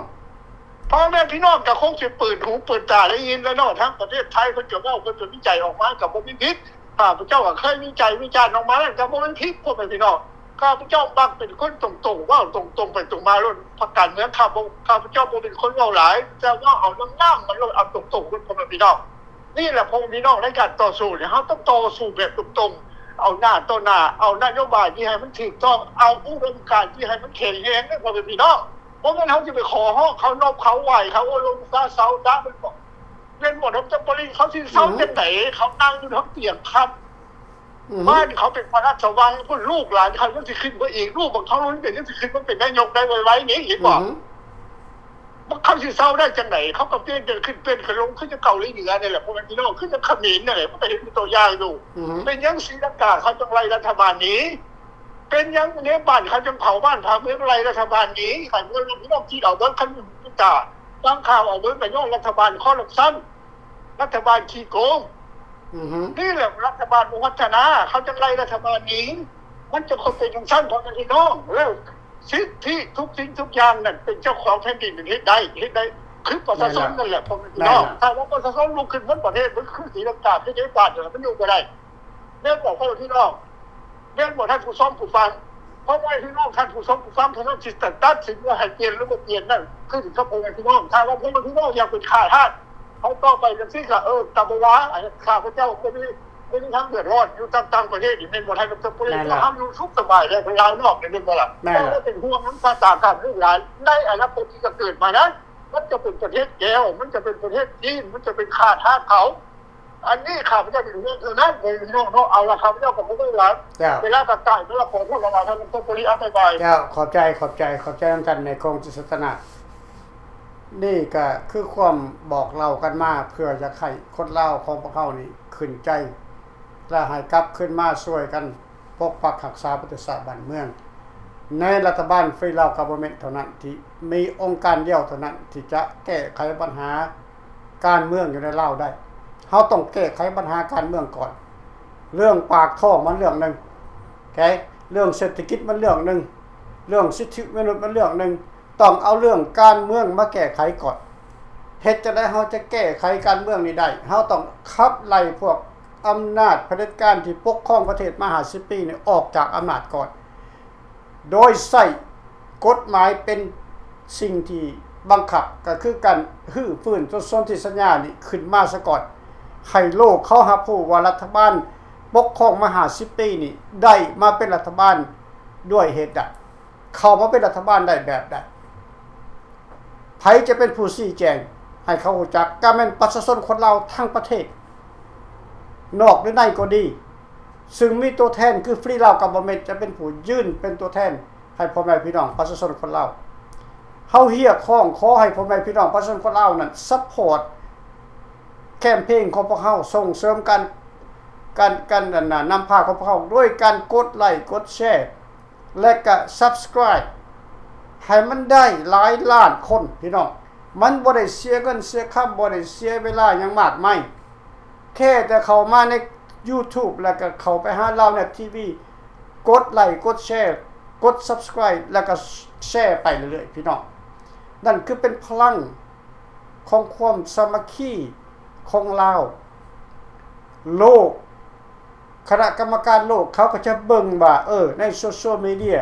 ພໍ່ແມ່ພີ່ນ້ອງກໍຄົງຊິເປີດຫູເປີດຕາໄດ້ຍິນແລ້ວເນາະ, ທາງປະເທດໄທເພິ່ນກໍເວົ້າ ເພິ່ນກໍວິໄຈອອກມາກໍບໍ່ມີຜິດ. ຂ້າພະເຈົ້າກໍເຄີຍວິໄຈວິຈານອອກມາແລ້ວ ກໍບໍ່ມີຜິດ ພໍ່ແມ່ພີ່ນ້ອງ. ຂ້າພະເຈົ້າມັກເປັນຄົນຕົງໆ ເວົ້າຕົງໆໄປຕົງມາໂລດ. ພາກການເມືອງ ຂ້າບໍ່ ຂ້າພະເຈົ້າບໍ່ເປັນຄົນເວົ້າຫຼາຍ ແຕ່ເວົ້າເອົານ້ຳໆມັນໂລດ ເອົາຕົງໆໂລດ ພໍ່ແມ່ພີ່ນ້ອງ. ນີ້ແຫຼະ ພໍ່ແມ່ພີ່ນ້ອງ ໃນການຕໍ່ສູ້ນີ້ ເຮົາຕ້ອງຕໍ່ສູ້ແບບຕົງໆ ເອົາໜ້າຕໍ່ໜ້າ ເອົານະໂຍບາຍທີ່ໃຫ້ມັນຖືກຕ້ອງ ເອົາອຸດົມການທີ່ໃຫ້ມັນແຂງແຮງເດີ ພໍ່ແມ່ພີ່ນ້ອງ. ບໍ່ແມ່ນເຮົາຊິໄປຂໍຮ້ອງເຄົານົບເຂົາໄຫວ້ເຂົາ ໂອ້ ລົງຊາເຊົາຊະ ແມ່ນບໍ່? ແມ່ນບໍ່? ດອກເຕີ ປະລິດ ເຂົາຊິເຊົາ ອືມ ຈັ່ງໃດ? ເຂົານັ່ງຢູ່ທາງຕຽງຄັນ ອືມ ບ້ານເຂົາເປັນພະລາຊະວັງພຸ້ນ ລູກຫຼານເຂົາຍັງຊິຂຶ້ນມາອີກ ລູກຂອງເຂົາຍັງຊິຂຶ້ນມາເປັນນາຍົກໄດ້ໄວໆນີ້ ເຫັນບໍ່? ອືມ ເຂົາຊິເຊົາໄດ້ຈັ່ງໃດ? ເຂົາກໍປ່ຽນກັນຂຶ້ນປ່ຽນກັນລົງ ຄືຈະເກົາຫຼີເໜືອນີ້ແຫຼະ ພໍ່ແມ່ພີ່ນ້ອງ ຄືຈະຂະເໝນນີ້ແຫຼະ ມັນກໍເຫັນເປັນຕົວຢ່າງຢູ່. ອືມ ເປັນຫຍັງສີລັງກາເຂົາຈັ່ງໄລ່ລັດຖະບານໜີ? ເປັນຫຍັງເນປານເຂົາຈັ່ງເຜົາບ້ານເຜົາເມືອງ ໄລ່ລັດຖະບານໜີ? ໃຫ້ເມືອງພີ່ນ້ອງຄິດເອົາເບິ່ງ ຄັນມີຫູມີຕາຟັງຂ່າວເອົາເບິ່ງ ກໍຍ້ອນລັດຖະບານຄໍຣັບຊັນ ລັດຖະບານຂີ້ໂກງ. ອືຮຶ ນີ້ແຫຼະລັດຖະບານບໍ່ພັດທະນາ ເຂົາຈັ່ງໄລ່ລັດຖະບານໜີ. ມັນຈະຄົນເປັນຈັ່ງຊັ້ນ ພໍ່ແມ່ພີ່ນ້ອງ ແລ້ວສິດທິທຸກສິ່ງທຸກຢ່າງນັ້ນ ເປັນເຈົ້າຂອງແຜ່ນດິນເຮັດໄດ້ ເຮັດໄດ້ຄືປະຊາຊົນນັ້ນແຫຼະ ພໍ່ແມ່ພີ່ນ້ອງ. ຖ້າວ່າປະຊາຊົນລຸກຂຶ້ນໝົດປະເທດ ມັນຄືສີລັງກາ ຄືເນປານ ມັນຢູ່ບໍ່ໄດ້. ແມ່ນບໍ່ ພໍ່ແມ່ພີ່ນ້ອງ? ແມ່ນບໍ່ ທ່ານຜູ້ຊົມຜູ້ຟັງ? ພໍ່ແມ່ພີ່ນ້ອງ ທ່ານຜູ້ຊົມຜູ້ຟັງ ທ່ານຊິຕັດສິນວ່າໃຫ້ປ່ຽນຫຼືບໍ່ປ່ຽນນັ້ນ ຂຶ້ນກັບພໍ່ແມ່ພີ່ນ້ອງ. ຖ້າວ່າພໍ່ແມ່ພີ່ນ້ອງຢາກເປັນຂ້າທາດ ເຮົາຕໍ່ໄປຈັ່ງຊີ້ກະ ເອີ ກະບໍ່ວ່າ ຂ້າພະເຈົ້າບໍ່ມີ ບໍ່ມີທາງເດືອດຮ້ອນ ຢູ່ຕ່າງ ຕ່າງປະເທດນີ້ ແມ່ນບໍ່ ທ່ານດອກເຕີ ປຸລິດ? ເຮົາຢູ່ສຸກສະບາຍແລ້ວ ໄປລາວນອກນີ້ ແມ່ນບໍ່ລະ? ແມ່ນແລ້ວ ເຮົາເປັນຫ່ວງນຳຊາຕາກັນລູກຫຼານ ໃນອະນາຄົດທີ່ຈະເກີດມານັ້ນ ມັນຈະເປັນປະເທດແກວ ມັນຈະເປັນປະເທດຈີນ ມັນຈະເປັນຂ້າທາດເຂົາ. ອັນນີ້ຂ້າພະເຈົ້າເປັນຫ່ວງເທົ່ານັ້ນ ເອີ ພີ່ນ້ອງເນາະ. ເອົາລະ ຂ້າພະເຈົ້າກໍບໍ່ເວົ້າຫຼາຍ ເວລາກໍໃກ້ມາແລ້ວ ຂໍໂທດຫຼາຍໆ ທ່ານດອກເຕີ ປຸລິດ. ອາ ບາຍບາຍ. ເຈົ້າ ຂອບໃຈ ຂອບໃຈ ຂອບໃຈນຳທ່ານນາຍກົງ ຈິດສັດຕະນາດ. ນີ້ກໍຄືຄວາມບອກເລົ່າກັນມາ ເພື່ອຢາກໃຫ້ຄົນລາວຂອງພວກເຮົານີ້ຂຶ້ນໃຈ ແລະ ໃຫ້ກັບຄືນມາຊ່ວຍກັນປົກປັກຮັກສາປະເທດຊາດບ້ານເມືອງ. ໃນລັດຖະບານ Free Lao Government ເທົ່ານັ້ນ ທີ່ມີອົງການດຽວເທົ່ານັ້ນ ທີ່ຈະແກ້ໄຂບັນຫາ ການເມືອງຢູ່ໃນລາວໄດ້. ເຮົາຕ້ອງແກ້ໄຂບັນຫາການເມືອງກ່ອນ. ເລື່ອງປາກທ້ອງມັນເລື່ອງໜຶ່ງ ໂອເຄ ເລື່ອງເສດຖະກິດມັນເລື່ອງໜຶ່ງ ເລື່ອງສິດທິມະນຸດມັນເລື່ອງໜຶ່ງ. ຕ້ອງເອົາເລື່ອງການເມືອງມາແກ້ໄຂກ່ອນ. ເຮັດຈັ່ງໃດເຮົາຈະແກ້ໄຂການເມືອງນີ້ໄດ້? ເຮົາຕ້ອງຂັບໄລ່ພວກອຳນາດຜະເດັດການທີ່ປົກຄອງປະເທດມາຫ້າສິບປີນີ້ອອກຈາກອຳນາດກ່ອນ. ໂດຍໃຊ້ກົດໝາຍເປັນສິ່ງທີ່ບັງຄັບ ກໍຄືການຮື້ຟື້ນສົນທິສັນຍານີ້ຂຶ້ນມາສາກ່ອນ ໃຫ້ໂລກເຂົາຮັບຮູ້ວ່າລັດຖະບານປົກຄອງມາຫ້າສິບປີນີ້ ໄດ້ມາເປັນລັດຖະບານດ້ວຍເຫດໃດ, ເຂົ້າມາເປັນລັດຖະບານໄດ້ແບບໃດ. ໃຜຈະເປັນຜູ້ຊີ້ແຈງໃຫ້ເຂົາຮູ້ຈັກ? ກໍແມ່ນປະຊາຊົນຄົນລາວທັງປະເທດ ນອກຫຼືໃນກໍດີ, ຊຶ່ງມີຕົວແທນຄື Free Lao Government ຈະເປັນຜູ້ຢືນເປັນຕົວແທນໃຫ້ພໍ່ແມ່ພີ່ນ້ອງປະຊາຊົນຄົນລາວ. ເຮົາຮຽກຮ້ອງຂໍໃຫ້ພໍ່ແມ່ພີ່ນ້ອງປະຊາຊົນຄົນລາວນັ້ນ support campaign ຂອງພວກເຮົາ, ສົ່ງເສີມການ ການ ການ ອັນນ່າ ນຳພາຂອງພວກເຮົາ ດ້ວຍການກົດໄລ ກົດແຊ ແລະກະ subscribe ໃຫ້ມັນໄດ້ຫຼາຍລ້ານຄົນ ພີ່ນ້ອງ. ມັນບໍ່ໄດ້ເສຍເງິນເສຍຄຳ, ບໍ່ໄດ້ເສຍເວລາຫຍັງມາກມາຍ, ແຄ່ແຕ່ເຂົ້າມາໃນ YouTube ແລ້ວກະເຂົ້າໄປຫາ Lao Net TV ກົດໄລ ກົດແຊ ກົດ subscribe ແລ້ວກະແຊໄປເລື້ອຍໆ ພີ່ນ້ອງ. ນັ້ນຄືເປັນພະລັງຂອງຄວາມສາມັກຄີຂອງລາວ. ໂລກ ຄະນະກຳມະການໂລກເຂົາກໍຈະເບິ່ງວ່າ ເອີ ໃນໂຊຊຽວມີເດຍ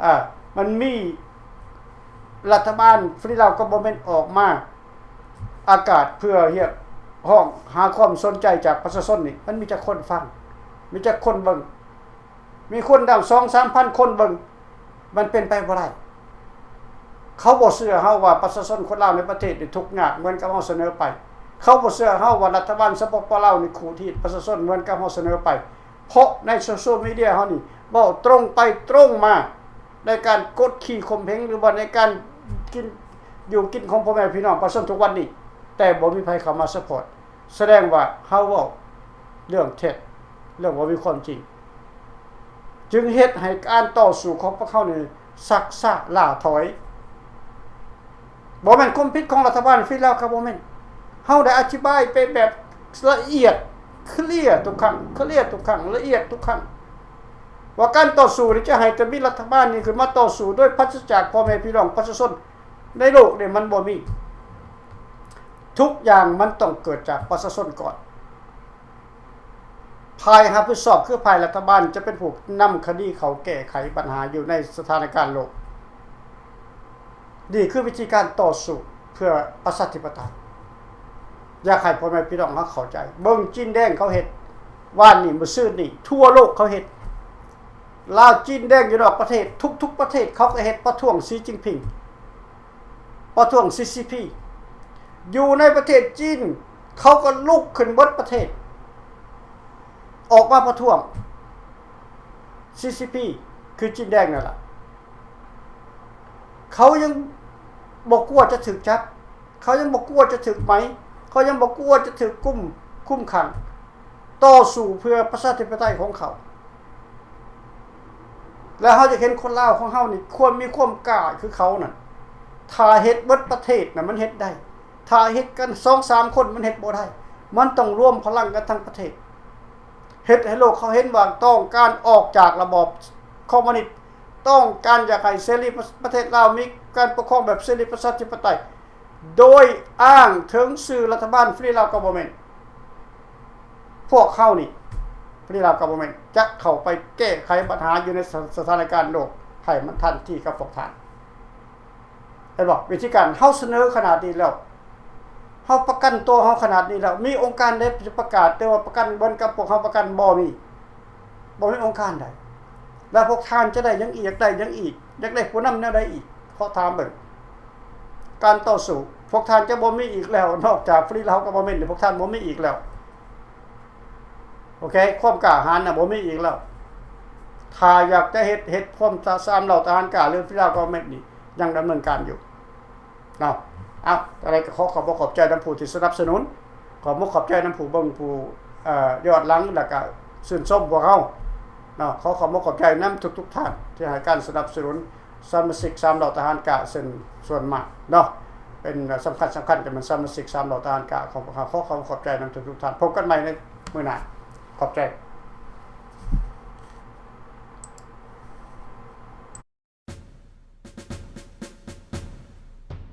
ອາ ມັນມີລັດຖະບານ Free Lao Government ອອກມາອາກາດເພື່ອຮຽກຮ້ອງຫາຄວາມສົນໃຈຈາກປະຊາຊົນນີ້ ມັນມີຈັກຄົນຟັງ? ມີຈັກຄົນເບິ່ງ? ມີຄົນຕັ້ງສອງສາມພັນຄົນເບິ່ງ. ມັນເປັນໄປບໍ່ໄດ້. ເຂົາບໍ່ເຊື່ອເຮົາວ່າປະຊາຊົນຄົນລາວໃນປະເທດນີ້ທຸກຍາກເໝືອນກັບເຮົາສະເໜີໄປ. ເຂົາບໍ່ເຊື່ອເຮົາວ່າລັດຖະບານ ສປປ ລາວ ນີ້ຂູດຮີດປະຊາຊົນເໝືອນກັບເຮົາສະເໜີໄປ. ເພາະໃນໂຊຊຽວມີເດຍເຮົານີ້ເວົ້າຕົງໄປຕົງມາ ໃນການກົດຂີ່ຂົ່ມເຫງ ຫຼືວ່າໃນການກິນ ຢູ່ກິນຂອງພໍ່ແມ່ພີ່ນ້ອງປະຊາຊົນທຸກວັນນີ້, ແຕ່ບໍ່ມີໃຜເຂົ້າມາ support. ສະແດງວ່າເຮົາເວົ້າເລື່ອງເທັດ, ເລື່ອງບໍ່ມີຄວາມຈິງ, ຈຶ່ງເຮັດໃຫ້ການຕໍ່ສູ້ຂອງພວກເຮົານີ້ຊັກຊ້າລ້າຖອຍ. ບໍ່ແມ່ນຄວາມຜິດຂອງລັດຖະບານ Free Lao Government. ເຮົາໄດ້ອະທິບາຍໄປແບບລະອຽດ ເຄລຍທຸກຄັ້ງ ເຄລຍທຸກຄັ້ງ ລະອຽດທຸກຄັ້ງ ວ່າການຕໍ່ສູ້ນີ້ຈະໃຫ້ແຕ່ມີລັດຖະບານນີ້ຂຶ້ນມາຕໍ່ສູ້ໂດຍປາສະຈາກພໍ່ແມ່ພີ່ນ້ອງປະຊາຊົນໃນໂລກນີ້ມັນບໍ່ມີ. ທຸກຢ່າງມັນຕ້ອງເກີດຈາກປະຊາຊົນກ່ອນ. ຝ່າຍຮັບຜິດຊອບຄືຝ່າຍລັດຖະບານຈະເປັນຜູ້ນຳຄະດີເຂົ້າແກ້ໄຂບັນຫາຢູ່ໃນສະຖານະການໂລກ. ນີ້ຄືວິທີການຕໍ່ສູ້ເພື່ອປະຊາທິປະໄຕ. ຢາກໃຫ້ພໍ່ແມ່ພີ່ນ້ອງເຮົາເຂົ້າໃຈ. ເບິ່ງຈີນແດງເຂົາເຮັດ ວານນີ້ ມື້ຊືນນີ້ ທົ່ວໂລກເຂົາເຮັດ. ລາວຈີນແດງຢູ່ນອກປະເທດ ທຸກໆປະເທດເຂົາກໍເຮັດ ປະທ້ວງຊີຈິ້ນຜິງ ປະທ້ວງຊີຊີພີ. ຢູ່ໃນປະເທດຈີນ ເຂົາກໍລຸກຂຶ້ນເບິດປະເທດ ອອກມາປະທ້ວງຊີຊີພີ ຄືຈີນແດງນັ້ນລະ. ເຂົາຍັງບໍ່ກົວຈະຖືກຈັບ ເຂົາຍັງບໍ່ກົວຈະຖືກໄໝ ເຂົາຍັງບໍ່ກົວຈະຖືກກຸມ ຄຸມຂັງ ຕໍ່ສູ້ເພື່ອປະຊາທິປະໄຕຂອງເຂົາ. ແລ້ວເຮົາຢາກເຫັນຄົນລາວຂອງເຮົານີ້ ຄວາມມີຄວາມກ້າຄືເຂົານັ້ນ. ຖ້າເຮັດເບິດປະເທດນະ ມັນເຮັດໄດ້. ຖ້າເຮັດກັນສອງສາມຄົນ ມັນເຮັດບໍ່ໄດ້. ມັນຕ້ອງລວມພະລັງກັນທັງປະເທດ. ເຮັດໃຫ້ໂລກເຂົາເຫັນວ່າຕ້ອງການອອກຈາກລະບອບຄອມມູນິດ, ຕ້ອງການຢາກໃຫ້ເສລີ ປະເທດລາວມີການປົກຄອງແບບເສລີປະຊາທິປະໄຕ ໂດຍອ້າງເຖິງຊື່ລັດຖະບານ Free Lao Government. ພວກເຮົານີ້ Free Lao Government ຈະເຂົ້າໄປແກ້ໄຂບັນຫາຢູ່ໃນສະ ສະຖານະການໂລກ ໃຫ້ມັນທັນທີ່ກັບພວກທ່ານ. ເຫັນບໍ່? ວິທີການເຮົາສະເໜີຂະໜາດນີ້ແລ້ວ, ເຮົາປະກັນຕົວເຮົາຂະໜາດນີ້ແລ້ວ, ມີອົງການໃດຈະປະກາດແຕ່ວ່າປະກັນເໝືອນກັບພວກເຮົາປະກັນ? ບໍ່ມີ, ບໍ່ມີອົງການໃດ. ແລ້ວພວກທ່ານຈະໄດ້ຫຍັງອີກ? ຢາກໄດ້ຫຍັງອີກ? ຢາກໄດ້ຜູ້ນຳແນວໃດອີກ? ຂໍຖາມເບິ່ງ. ການຕໍ່ສູ້ ພວກທ່ານຈະບໍ່ມີອີກແລ້ວ, ນອກຈາກ Free Lao Government ນີ້ ພວກທ່ານບໍ່ມີອີກແລ້ວ. ໂອເຄ, ຄວາມກ້າຫານນະບໍ່ມີອີກແລ້ວ. ຖ້າຢາກຈະເຮັດ, ເຮັດພວມສາມເຫຼົ່າທະຫານກ້າ ຫຼື Free Lao Government ນີ້ຍັງດຳເນີນການຢູ່ເນາະ. ເອົາ, ຈັ່ງໃດກໍຂໍຂອບອົກຂອບໃຈນຳຜູ້ທີ່ສະໜັບສະໜູນ, ຂອບອົກຂອບໃຈນຳຜູ້ເບິ່ງ, ຜູ້, ເອີ, ຍ້ອນຫຼັງ ແລ້ວກໍຊື່ນຊົມພວກເຮົາເນາະ. ຂໍຂອບອົກຂອບໃຈນຳທຸກໆທ່ານທີ່ໃຫ້ການສະໜັບສະໜູນ ສະມາຊິກສາມເຫຼົ່າທະຫານກ້າເຊິ່ງສ່ວນມາກເນາະ ເປັນສຳຄັນ, ສຳຄັນຈະແມ່ນສະມາຊິກສາມເຫຼົ່າທະຫານກ້າຂອງພວກເຮົາ. ຂໍຂອບໃຈນຳທຸກໆທ່ານ. ພົບກັນໃໝ່ໃນມື້ໜ້າ. ຂອບໃຈ.